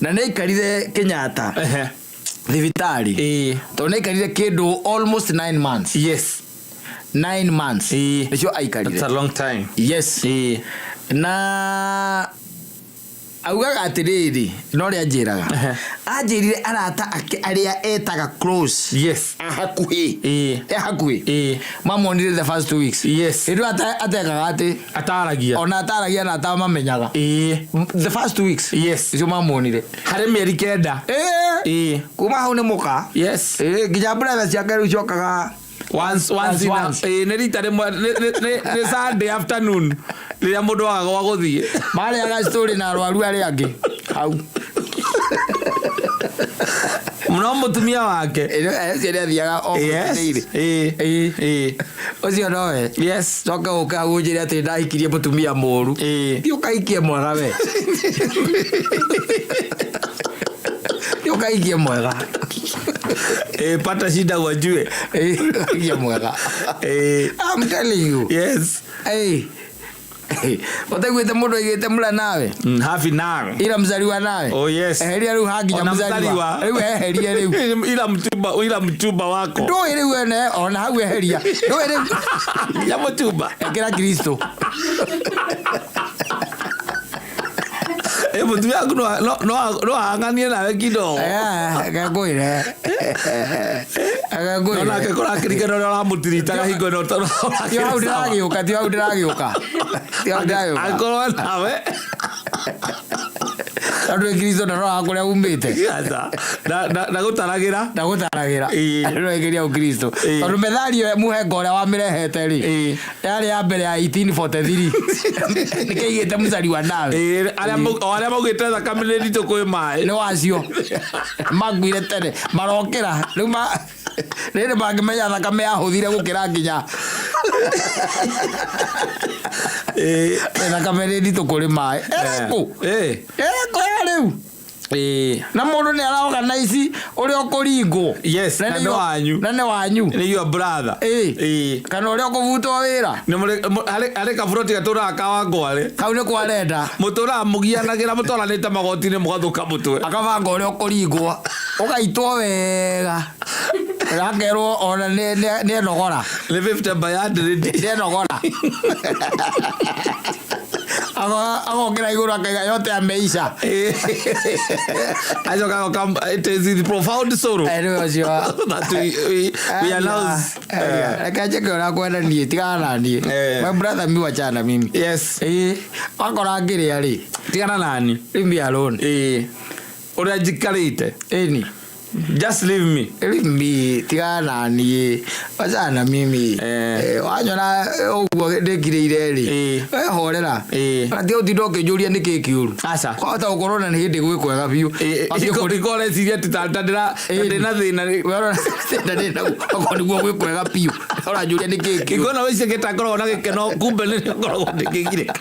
S1: Na nĩ aikarire Kenyatta
S2: Ehe.
S1: thibitarĩ.
S2: Ĩĩ.
S1: Tondũ nĩ aikarire kĩndũ almost 9 months.
S2: Yes.
S1: 9 months.
S2: Ĩĩ.
S1: Nĩcio aikarire.
S2: That's a long time.
S1: Yes.
S2: Ĩĩ.
S1: Na augaga atĩrĩrĩ no ũrĩa anjĩraga.
S2: Ehe.
S1: Anjĩrire arata ake arĩa etaga close.
S2: Yes.
S1: A hakuhĩ.
S2: Ĩĩ.
S1: E hakuhĩ.
S2: Ĩĩ.
S1: Mamuonire the first 2 weeks.
S2: Yes.
S1: Hĩndĩ ĩyo atekaga atĩ
S2: Ataragia.
S1: ona ataragia na atamamenyaga.
S2: Ĩĩ.
S1: The first 2 weeks.
S2: Yes.
S1: Icio mamuonire.
S2: Harĩ mĩeri kenda.
S1: Ĩĩ.
S2: Ĩĩ.
S1: Kuma hau nĩ mũka.
S2: Yes.
S1: Ĩĩ, nginya brother ciake rĩu ciokaga
S2: Once
S1: Once,
S2: in a,
S1: once.
S2: ĩĩ, nĩ rita rĩmwe nĩ Sunday afternoon rĩrĩa mũndũ agaga gwa gũthiĩ.
S1: marĩaga story na arwaru arĩa angĩ hau.
S2: No mũtumia wake.
S1: Ũcio nĩ athiaga o
S2: Yes.
S1: mũtĩire.
S2: Ĩĩ.
S1: Ĩĩ.
S2: Ĩĩ.
S1: Ũcio nowe.
S2: Yes.
S1: Coka ũka hau ũnjĩre atĩ ndahikirie mũtumia mũru.
S2: Ĩĩ.
S1: Thiĩ ũkahikie mwega we. Thiĩ ũkahikie mwega.
S2: Ĩĩ, pata shida wajue.
S1: Ĩĩ, ũkahikie mwega.
S2: Ĩĩ.
S1: I'm telling you.
S2: Yes.
S1: Ĩĩ. Ũtaiguĩte mũndũ aigĩte mũra nawe.
S2: Happy now.
S1: Ira mzaliwa nawe.
S2: Oh, yes.
S1: Eheria rĩu hanginya
S2: Ona
S1: mzaliwa.
S2: mzaliwa.
S1: Rĩu eherie rĩu.
S2: Ila mchumba wako.
S1: Ndũĩ rĩu ene ona hau eheria. Ndũĩ rĩu.
S2: Ya mũchumba.
S1: Ekĩra Kristo.
S2: Ĩ mũtumia waku no ahang'anie nawe kidogo.
S1: Ngwĩre.
S2: No nake
S1: Ngwĩre.
S2: kũrakĩrikana ũrĩa ũramũtiritaga hingo ĩno
S1: Ti hau ndĩragĩũka, ti hau ndĩragĩũka. Ti hau ndĩragĩũka.
S2: Angĩkorwo nawe.
S1: Tondũ Kristo ndaroraga kũrĩa umĩte.
S2: Aca. Na gũtaragĩra.
S1: Ndagũtaragĩra.
S2: Ĩĩ.
S1: Ndũregeria Ũkristo.
S2: Ĩĩ.
S1: Tondũ methali ĩyo mũhengo ũrĩa wamĩrehete rĩ,
S2: Ĩĩ.
S1: yarĩ ya mbere ya 1843. Nĩkĩigĩte mũcari wa nawe.
S2: Ĩĩ, o arĩa maugĩte thakame nĩ nditũ kwĩ maĩ.
S1: Nĩ wacio. Makuire tene. Marokĩra. Rĩu ma rĩrĩ mangĩmenya thakame yahũthire gũkĩra nginya
S2: Ĩĩ.
S1: thakame nĩ nditũ kũrĩ maĩ. Ĩrĩkũ?
S2: Ĩĩ.
S1: Ĩrĩkũ ya rĩu?
S2: Ĩĩ.
S1: Na mũndũ nĩ araorganize ũrĩa ũkũringwo.
S2: Yes, na nĩ wanyu.
S1: Na nĩ wanyu.
S2: Nĩ your brother.
S1: Ĩĩ.
S2: Ĩĩ.
S1: Kana ũrĩa ũkũbutwo wĩra.
S2: Nĩ harĩ kaburoti gatũraga ka Wangwarĩ.
S1: Kau nĩ kwarenda.
S2: Mũtũraga mũgianagĩra mũtwaranĩte magoti-inĩ mũgathũka mũtwe.
S1: Akabanga ũrĩa ũkũringwo. Ũgaitwo wega. Akerwo ona nĩ enogora.
S2: Nĩ 50 by 100.
S1: Nĩ enogora. Agokĩra igũrũ akaiga yote ameisha.
S2: Ĩĩ. Acoka agoka it is with profound sorrow
S1: Rĩu ũcio.
S2: that we announce.
S1: Reke njĩke ũrĩa kwenda niĩ tigana na niĩ.
S2: Eh.
S1: My brother mi wachana na mimi.
S2: Yes.
S1: Ĩĩ. Wakora ngĩrĩa rĩ.
S2: Tigana nani.
S1: Leave me alone.
S2: Ĩĩ. Ũrĩa njikarĩte.
S1: Ĩni.
S2: Just leave me.
S1: Leave me tigana na niĩ. Wachana na mimi.
S2: Eh.
S1: Wanyona ũguo ndĩkirĩire rĩ.
S2: Ĩĩ.
S1: We horera.
S2: Ĩĩ.
S1: Na tiga ũtinde ũkĩnjũria nĩkĩ kĩũru.
S2: Aca.
S1: Kwahota gũkorwo na nĩ hĩndĩ gwĩ kwega biũ. Wambie
S2: Ikoreciria atĩ ta
S1: Ĩĩ.
S2: ndĩna thĩna.
S1: We ũrona na ndĩ naguo okorwo nĩguo gwĩ kwega biũ. Ũranjũria nĩkĩ kĩũru.
S2: Ikona wĩcĩkĩte ngoragwo na gĩkeno kumbe nĩ ngoragwo ndĩkĩgirĩka.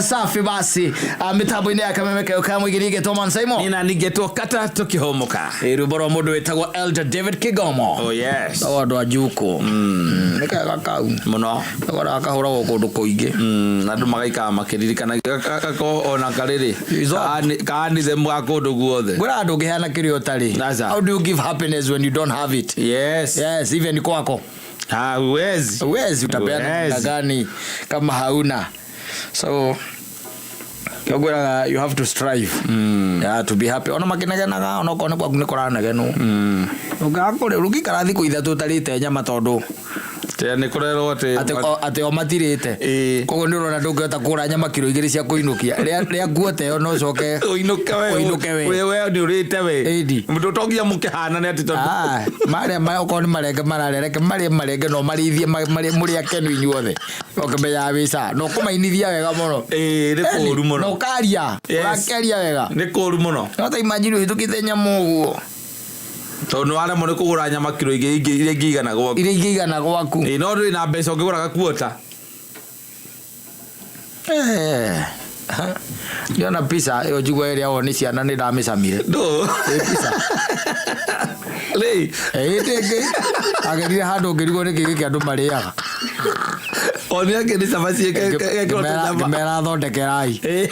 S1: Safi basi. Mitambo-inĩ ya kameme keo ka mũigĩri getwo Man Simon.
S2: Nina ningetwo kata tũkĩhũmũka.
S1: Rwĩmbo rwa mũndũ wĩtagwo Elder David Kigomo.
S2: Oh yes.
S1: No andũ a Juko. Nĩ kega kau.
S2: Mũno.
S1: Gakora kahũragwo kũndũ kũingĩ.
S2: Na andũ magaikara makĩririkana gako ona karĩrĩ
S1: Izo.
S2: kaanithe ga kũndũ guothe.
S1: Ngwĩra andũ ũngĩheana kĩrĩa ũtarĩ.
S2: Aca.
S1: How do you give happiness when you don't have it?
S2: Yes.
S1: Yes, even kwako.
S2: Ah, huwezi.
S1: Huwezi utapeana
S2: Huwezi.
S1: namna gani kama hauna. So ngwĩraga you have to strive. Yeah, to be happy. Ona makĩnegenaga ona okorwo nĩ gwaku nĩ kũranegenwo. Ũngĩaga kũrĩa ũngĩikara thikũ ithatũ ũtarĩte nyama tondũ
S2: Tĩa nĩ kũrerwo atĩ
S1: atĩ o matirĩte.
S2: Ĩĩ.
S1: Koguo nĩ ũrona ndũngĩhota kũgũra nyama kiro igĩrĩ cia kũinũkia. Rĩa nguo ta ĩyo no ũcoke
S2: ũinũke we.
S1: Ũinũke we.
S2: We nĩ ũrĩte we.
S1: Ĩni.
S2: Mũndũ to nginya mũkĩhanane atĩ tondũ
S1: Ah, marĩa okorwo nĩ marenge mararĩa reke marĩe marenge no marĩithie mũrĩ akenu inyuothe ũkĩmenyaga wĩ sawa na ũkũmainithia wega mũno.
S2: Ĩĩ, nĩ
S1: Ĩni,
S2: kũũru mũno.
S1: na ũkaria.
S2: Yes.
S1: Ũrakĩaria wega.
S2: Nĩ kũũru mũno.
S1: No ta imagine ũhĩtũkĩte nyama ũguo.
S2: Tondũ nĩ waremwo nĩ kũgũra nyama kiro igĩrĩ iria ingĩigana gwaku.
S1: Iria ingĩigana gwaku.
S2: Ĩĩ, no ndũrĩ na mbeca ũngĩgũra gakuota.
S1: Eh. Ndiona pizza ĩyo njigua ĩrĩa o nĩ ciana nĩ ndamĩcamire.
S2: Ndũ.
S1: Ĩ pizza.
S2: Rĩ.
S1: Ĩndĩ ĩngĩ agerire handũ ngĩrigwo nĩkĩ gĩkĩ andũ marĩaga.
S2: O nĩ angĩ nĩ cabaci ĩkĩrwo tũnyama.
S1: Ngĩmera thondekerai.
S2: Ĩĩ,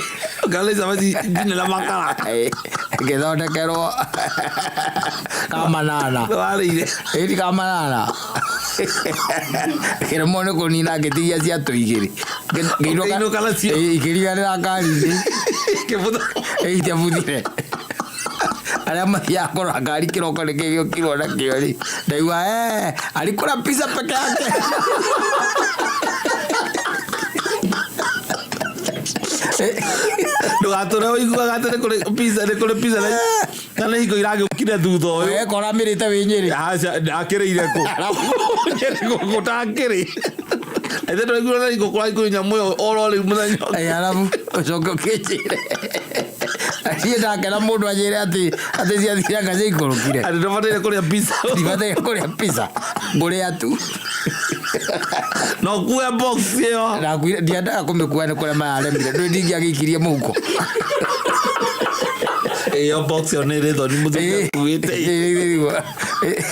S2: kana nĩ cabaci njine na makara.
S1: Ngĩthondekerwo kamanana.
S2: Warĩire.
S1: Ĩti kamanana. Ngĩremwo nĩ kũnina ngĩtigia ciatũ igĩrĩ.
S2: Ũkĩinũka nacio.
S1: Ikĩriganĩra ngari-inĩ.
S2: Kĩbutha.
S1: Itiabuthire. Arĩa mathiaga kũrora ngari kĩroko nĩkĩ gĩũkirwo nakĩo rĩ. Ndaigua alikula pizza peke yake.
S2: Ndũgatũre ũiguaga atĩ nĩ kũrĩ pizza nĩ kũrĩ pizza na nĩ hingo iragĩũkire thutha ũyũ.
S1: Wekora mĩrĩte wĩ Nyĩrĩ.
S2: Aca akĩrĩire kũ? Nyĩrĩ gũkũ takĩrĩ. Ithe ndũraiguire na hingo kũraikũrĩ nyamũ ĩyo oro rĩu mũthenya ũngĩ.
S1: Ĩ, arabu ũcoke ũkĩnjĩre. Niĩ ndakena mũndũ anjĩre atĩ ciathiranga ciaikũrũkire.
S2: Atĩ ndũbataire kũrĩa pizza.
S1: Ndibataire kũrĩa pizza. Ngũrĩa tu.
S2: Na ũkue box ĩyo.
S1: Ndakuire ndiendaga kũmĩkua nĩ kũrĩa mararemire. Ndũĩ ndingĩagĩikirie mũhuko.
S2: Ĩyo box ĩyo nĩ ĩrĩ thoni mũthuri akuĩte.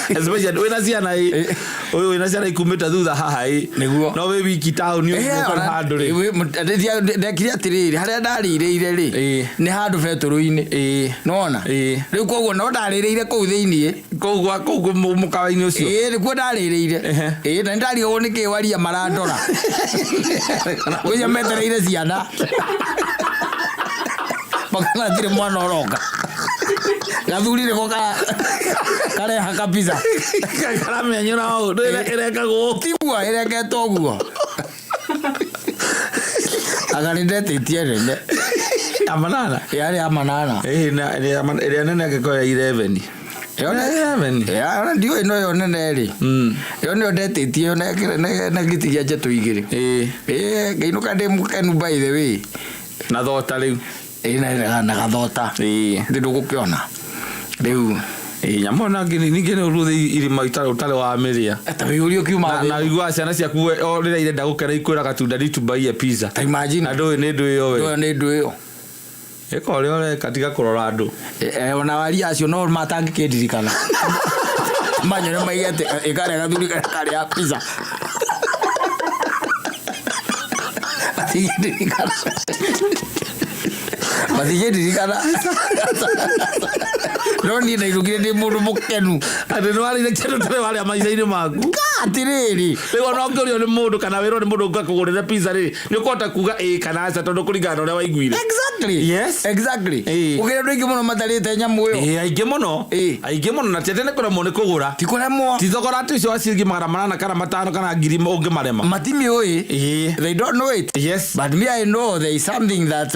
S2: Especially wĩna ciana ĩ. Ũyũ wĩna ciana ikumĩte thutha haha ĩ.
S1: Nĩguo.
S2: No wĩ wiki taũni ũgũkora handũ rĩ.
S1: Ndekire atĩrĩrĩ harĩa ndarĩrĩire rĩ
S2: Ĩĩ.
S1: nĩ handũ betũrũ-inĩ.
S2: Ĩĩ.
S1: Nĩwona?
S2: Ĩĩ.
S1: Rĩu koguo no ndarĩrĩire kũu thĩiniĩ.
S2: Kũu gwa kũu mũkawa-inĩ ũcio.
S1: Ĩĩ nĩkuo ndarĩrĩire.
S2: Ehe.
S1: Ĩĩ na nĩndarigagwo nĩkĩ waria marandora. Ũcio metereire ciana. Makona hatirĩ mwana ũroka. Gathuri nĩko kareha kabisa.
S2: Karamenyera hau ĩrekagwo.
S1: Tiguo ĩreketwo ũguo. Anga nĩ ndetĩtie nene.
S2: Ya manana.
S1: Yarĩ ya manana.
S2: Ĩĩ, na ĩrĩa nene angĩkorwo ya 11.
S1: Ĩyo
S2: Ya 11.
S1: Ya, ona ndiũĩ no ĩyo nene rĩ. Ĩyo nĩyo ndetĩtie ĩyo na ngĩtigia njetũ igĩrĩ.
S2: Ĩĩ.
S1: Ĩĩ, ngĩinũka ndĩ mũkenu by the way.
S2: Na thota rĩu.
S1: Ĩĩ, na gathota.
S2: Ĩĩ.
S1: Ndĩ ndũgũkĩona. Rĩu
S2: Ĩĩ, nyamũ ona ningĩ nĩ ũrũthĩ irima ũtarĩ wa mĩrĩa.
S1: ta wĩyũrie ũkiuma
S2: Na
S1: thĩ.
S2: na ũiguaga ciana ciaku o rĩrĩa irenda gũkena ikwĩraga tu daddy tubaie pizza.
S1: Ta imagine.
S2: Na ndũĩ nĩ ndũ ĩyo we.
S1: Ndũĩ nĩ ndũ ĩyo.
S2: Ĩka ũrĩa ũreka tiga kũrora andũ.
S1: Ona waria acio no matangĩkĩndirikana. Manyone maige atĩ ĩkarĩa gathuri karĩa karĩa pizza. Matingĩndirikana. Matingĩndirikana. No niĩ ndainũkire ndĩ mũndũ mũkenu.
S2: Atĩ nĩ warĩire kĩndũ ũtarĩ warĩa maica-inĩ maku.
S1: Atĩrĩrĩ.
S2: Rĩu ona ũngĩũrio nĩ mũndũ kana wĩrwo nĩ mũndũ ũngĩkũgũrĩre pizza rĩ, nĩ ũkũhota kuga ĩĩ kana aca tondũ kũringana na ũrĩa waiguire.
S1: Exactly.
S2: Yes.
S1: Exactly.
S2: Ĩĩ.
S1: Gũkĩrĩ andũ aingĩ mũno matarĩte nyamũ ĩyo.
S2: Ĩĩ, aingĩ mũno.
S1: Ĩĩ.
S2: Aingĩ mũno na ti atĩ nĩ kũremwo nĩ kũgũra.
S1: Ti kũremwo.
S2: Ti thogora atĩ ũcio wa ciringi 800 kana 500 kana ngiri ũngĩmarema.
S1: Matimiũĩ.
S2: Ĩĩ.
S1: They don't know it.
S2: Yes.
S1: But me, I know there is something that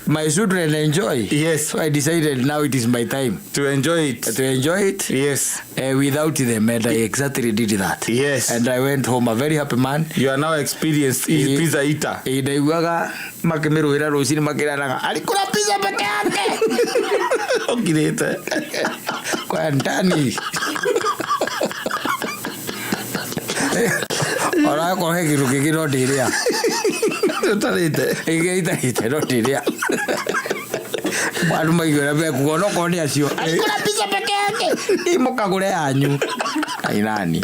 S1: my children enjoy.
S2: Yes.
S1: So I decided now it is my time
S2: To enjoy it.
S1: to enjoy it.
S2: Yes.
S1: Without them, and I exactly did that.
S2: Yes.
S1: And I went home a very happy man.
S2: You are now experienced
S1: Ĩĩ.
S2: pizza eater.
S1: Ĩĩ, ndaiguaga makĩmĩrũĩra rũcinĩ makĩranaga alikula pizza peke yake
S2: Ũkirĩte.
S1: kwa ndani. Onakorwo he kĩndũ kĩngĩ no ndĩrĩa.
S2: Ũtarĩte.
S1: Ĩngĩ itarĩte no ndĩrĩa. Andũ maiguĩra mekuga onokorwo nĩ acio alikula pizza peke yake. Ĩ mũkagũre yanyu. Ai nani.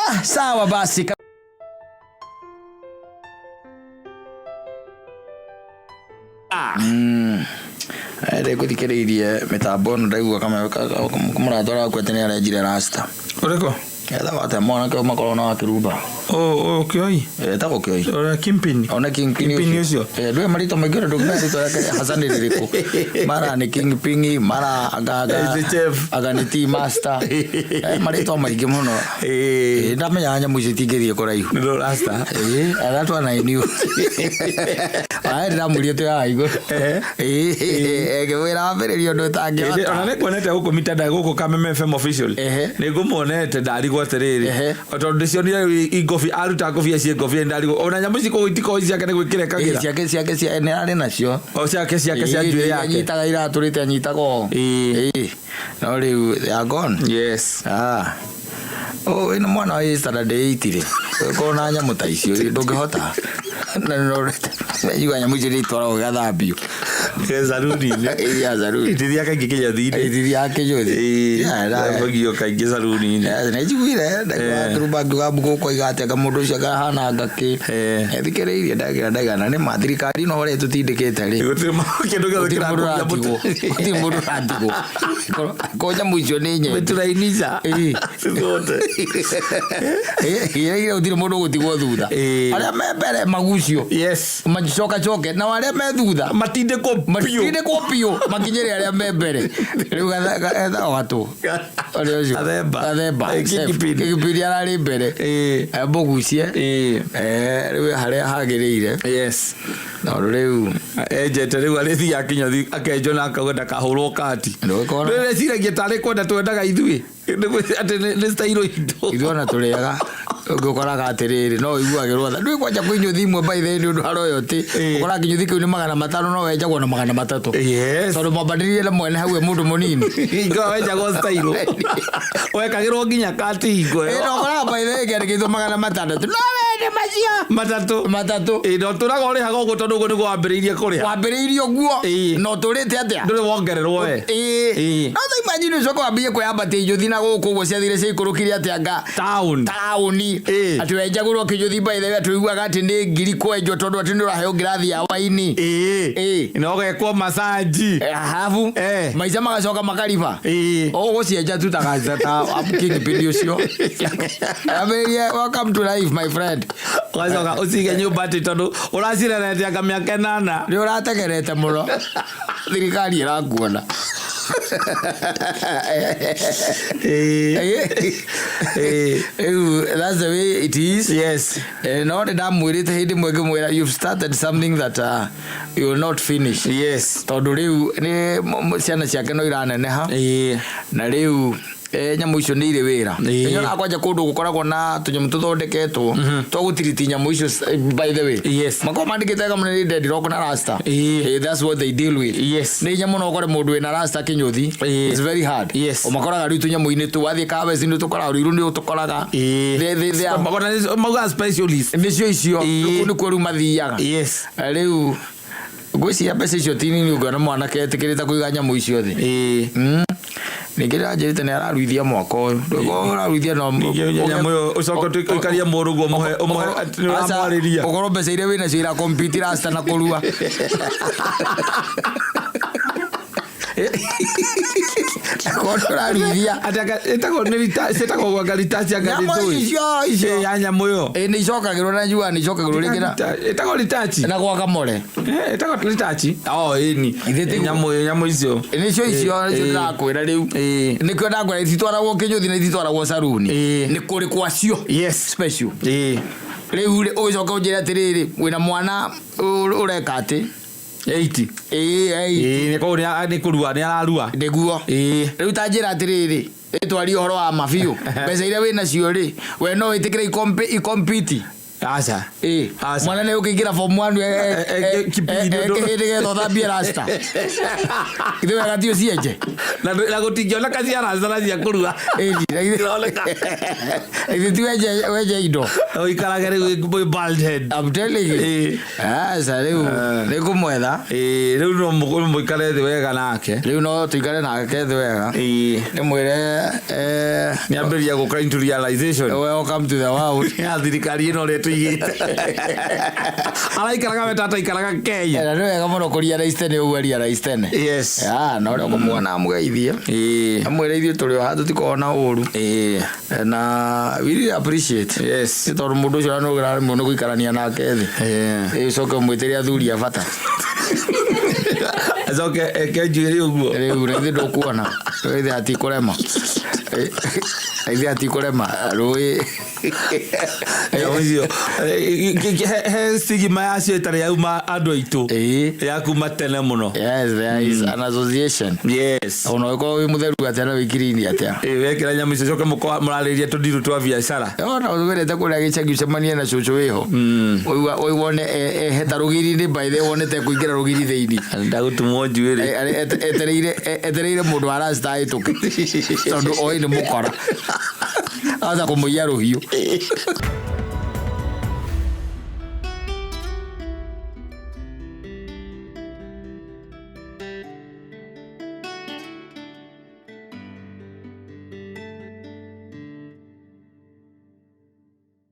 S1: Ah, sawa basi. Ndĩkũthikĩrĩirie mĩtambo ĩno ndaigua mũrata ũrakua atĩ nĩ arenjire rasta.
S2: Ũrĩkũ?
S1: Etagwo atĩa mwanake ũyũ makoragwo na wa kĩrumba?
S2: Ũ Kĩoi.
S1: Etagwo Kĩoi.
S2: Ũrĩa Kingpin.
S1: Ona Kingpin
S2: Kingpin ũcio.
S1: Ndũĩ marĩtwa maingĩ ona ndũngĩmenya rĩtwa rĩake hasa nĩ rĩrĩkũ. Mara nĩ Kingpin, mara anga
S2: Nĩ chef.
S1: anga nĩ tea master. Marĩtwa maingĩ mũno.
S2: Ĩĩ.
S1: Ndamenyaga nyamũ icio itingĩthiĩ kũraihu.
S2: Nĩ rasta.
S1: Ĩĩ, that one I knew. Aye ndĩramwĩrire twĩ haha igũrũ. Ĩĩ, ngĩmwĩra wambĩrĩria ũndũ ũtangĩhota.
S2: Ona nĩ nguonete gũkũ mitandao gũkũ Kameme FM official.
S1: Ehe.
S2: Nĩ ngũmuonete ndarigwo atĩrĩrĩ.
S1: Ehe.
S2: Tondũ ndĩcionire rĩu i ngobia aruta ngobia ciĩ ngobia ndarigwo. Ona nyamũ ici kũu itikoragwo ciake nĩ gwĩkĩra
S1: Ĩĩ,
S2: ekagĩra.
S1: ciake cia nĩ arĩ nacio.
S2: O ciake ciake cia njuĩrĩ yake.
S1: Anyitaga iratũrĩte anyitaga ũũ.
S2: Ĩĩ.
S1: Ĩĩ. No rĩu they are gone.
S2: Yes.
S1: Ah. Oh, ĩno mwana wa standard 8 rĩ. Ũkorwo na nyamũ ta icio rĩ, ndũngĩhota. Na no njigua nyamũ icio nĩ itwaragwo igathambio.
S2: Saruni-inĩ.
S1: Ĩĩ, ya saruni.
S2: Itithiaga kaingĩ kĩnyothi-inĩ.
S1: Itithiaga kĩnyothi.
S2: Ĩĩ.
S1: Yeah,
S2: Thambagio kaingĩ saruni-inĩ.
S1: Nĩ njiguire ndaigua ngiuga gũkũ oiga atĩ anga mũndũ ũcio akahana ngakĩ. Thikĩrĩirie ndagĩra ndaigana nĩ ma thirikari no ũrĩa ĩtũtindĩkĩte rĩ.
S2: Gũtirĩ kĩndũ gĩothe
S1: Gũtirĩ mũndũ
S2: kĩrakũria
S1: ũratigwo. Gũtirĩ mũndũ ũratigwo. Ko nyamũ icio nĩ nyende.
S2: Mĩturainica.
S1: Ĩĩ.
S2: Ciothe.
S1: Ĩĩ, gũtirĩ mũndũ ũgũtigwo thutha.
S2: Ĩĩ.
S1: Arĩa me mbere magucio.
S2: Yes.
S1: Macokacoke na arĩa me thutha
S2: Matindĩkwo biũ.
S1: matindĩkwo biũ makinyĩre arĩa me mbere. Rĩu ethagwo gatũ. Ũrĩa ũcio.
S2: Gathemba.
S1: Gathemba.
S2: Ĩĩ, Kingpin.
S1: Kingpin ararĩ mbere.
S2: Ĩĩ.
S1: Mũgucie.
S2: Ĩĩ.
S1: Rĩu harĩa hagĩrĩire.
S2: Yes.
S1: Tondũ rĩu
S2: Enjete rĩu arĩthiaga kĩnyothi akenjwo na akauga ndakahũrwo kati.
S1: Ndũgĩkorwo.
S2: Ndĩreciragia tarĩ kwenda twendaga ithuĩ. Atĩ nĩ style itũ.
S1: Ithuĩ ona tũrĩaga ũngĩkoraga atĩrĩrĩ no ũiguagĩrwo tha ndũĩ kwanja kwĩ inyuthi imwe by the way nĩ ũndũ wa royalty
S2: Ĩĩ.
S1: ũkoraga kĩnyuthi kĩu nĩ 500 no wenjagwo na 300
S2: Yes.
S1: tondũ mwambanĩrĩrie na mwene hau e mũndũ mũnini.
S2: Hingo ĩyo wenjagwo style. Wekagĩrwo nginya kati hingo
S1: Ĩĩ,
S2: ĩyo.
S1: na ũkoraga by the way kĩandĩkĩtwo 600 no wende macio
S2: Matatũ.
S1: matatũ.
S2: Ĩĩ, na ũtũraga ũrĩhaga ũguo tondũ ũguo nĩguo wambĩrĩirie kũrĩa.
S1: Wambĩrĩirie ũguo
S2: Ĩĩ.
S1: na ũtũrĩte atĩa.
S2: Ndũrĩ wongererwo we.
S1: Ĩĩ.
S2: Ĩĩ.
S1: No ta imagine ũcoke wambie kwĩyambatia inyuthi na gũkũ ũguo ciathire ciaikũrũkire atĩa nga
S2: Town.
S1: taũni.
S2: Ĩĩ.
S1: Atĩ wenjagũrwo kĩnyuthi by the way atĩ ũiguaga atĩ nĩ ngiri kwenjwo tondũ atĩ nĩ ũraheo ngirathi ya waini.
S2: Ĩĩ.
S1: Ĩĩ.
S2: Na ũgekwo massage.
S1: Arabu maica magacoka makariba.
S2: Ĩĩ.
S1: Ũgũcienja tu ta Kingpin ũcio. Ambĩrĩrie welcome to life my friend.
S2: Ũgacoka ũcige nyũmba atĩ tondũ ũracirerete anga mĩaka ĩnana.
S1: Nĩ ũrategerete mũno. Thirikari ĩrakuona. Rĩu that's the way it is.
S2: Yes.
S1: No nĩ ndamwĩrĩte hĩndĩ ĩmwe ngĩmwĩra, "You've started something that you will not finish." Tondũ rĩu nĩ ciana ciake no iraneneha. Na rĩu nyamũ icio nĩ irĩ wĩra. Nyonaga kwanja kũndũ gũkoragwo na tũnyamũ tũthondeketwo twa gũtiriti nyamũ icio, by the way. Makoragwo mandĩkĩte wega mũno nĩ dreadlock na rasta. That's what they deal with. Nĩ hinya mũno ũkore mũndũ wĩna rasta kĩnyũthi. It's very hard. Ũmakoraga rĩu tũnyamũ-inĩ tũu wathiĩ kaweci nĩ ũtũkoraga, rũiru nĩ ũtũkoraga.
S2: Maugaga specialist.
S1: Nĩcio icio. Kũu nĩkuo rĩu mathiaga. Rĩu ngwĩciria mbeca icio ti nini ũngĩona mwanake etĩkĩrĩte kũiga nyamũ icio thĩ. Ningĩ ndĩranjĩrĩte nĩ araruithia mwaka ũyũ. Ndũgũkorwo ũraruithia no
S2: Nyamũ ĩyo ũcoke ũikarie mũrũguo ũmũhe ũmũhe atĩ nĩ ũramwarĩria.
S1: Ũkorwo mbeca iria wĩnacio ira compete rasta na kũrua. Korwo ndũraruithia.
S2: Atĩ ĩtagwo nĩ ciĩtagwo gwanga ritaci anga
S1: Nyamũ
S2: nĩ
S1: icio icio.
S2: Ya nyamũ ĩyo.
S1: Ĩ nĩ icokagĩrwo na njua nĩ icokagĩrwo rĩngĩ na
S2: Ĩtagwo ritaci.
S1: Na gwaka more.
S2: Ĩtagwo ritaci. Oh, ĩni.
S1: Ithe tiguo.
S2: Nyamũ ĩyo, nyamũ icio.
S1: Nĩcio icio nĩcio ndĩrakwĩra rĩu. Nĩkĩo ndakwĩra ititwaragwo kĩnyũthi na ititwaragwo saruni. Nĩ kũrĩ kwacio. Special. Rĩu rĩ ũgĩcoka ũnjĩre atĩrĩrĩ wĩna mwana ũreka atĩ
S2: 80.
S1: Ĩĩ, ĩĩ.
S2: Ĩĩ, nĩ koguo nĩ kũrua nĩ ararua.
S1: Nĩguo. Rĩu ta njĩra atĩrĩrĩ ĩtwarie ũhoro wa ma biũ, mbeca iria wĩnacio rĩ, we no wĩtĩkĩre ikompiti?
S2: Aca.
S1: Ĩĩ.
S2: Aca.
S1: Mwana nĩ ũkĩingĩra form 1
S2: kipindi ũndũ-
S1: kĩhĩndĩ getha ũthambie rasta ithe wega ti ũcienje.
S2: Na gũtingĩoneka ciara na cia kũrua.
S1: Ĩni, na githĩ ti wenje indo.
S2: Ũikarage rĩu wĩ bald head.
S1: I'm telling you. Aca rĩu nĩ ngũmwetha.
S2: Ĩĩ, rĩu no mũikare thĩ wega nake.
S1: Rĩu no tũikare nake thĩ wega. Ndĩmwĩre
S2: Nĩ ambĩrĩria gũka into realization.
S1: Welcome to the world.
S2: Ya thirikari ĩno ũrĩa tũigĩte. Araikaraga we tata aikaraga Kenya.
S1: Na nĩ wega mũno kũ realize tene ũguo realize tene. Ah, na ũrĩa ũkũmuona amũgeithie. Amwĩre ithuĩ tũrĩ o haha tũtikoragwo na ũru. Na we really appreciate. Nĩ tondũ mũndũ ũcio nĩ ũraremwo nĩ gũikarania nake thĩ. Ũcoke ũmwĩtĩre athuri a bata.
S2: Acoke eke njuĩrĩ ũguo.
S1: Rĩu rĩu ndũkuona. Ithe hatikũrema. Ithe hatikũrema. Rũĩ.
S2: Nyamũ icio he stigma yacio ĩtarĩ yauma andũ aitũ. Ya kuma tene mũno.
S1: Yes, there is an association. Ona ũngĩkorwo wĩ mũtheru atĩa na wĩ clean atĩa.
S2: Ĩĩ, wekĩra nyamũ icio coke mũkorwo mũrarĩria tũndiru twa biacara.
S1: Ona wendete kũrĩa gĩcagi ũcemanie na cũcũ wĩho. Wone eheta rũgiri-inĩ, by the way, wonete kũingĩra rũgiri thĩinĩ.
S2: Ndagũtumwo njuĩrĩ.
S1: Etereire mũndũ wa rasta ahĩtũke tondũ oĩ nĩ mũkora. Ahota kũmũiya rũhiũ.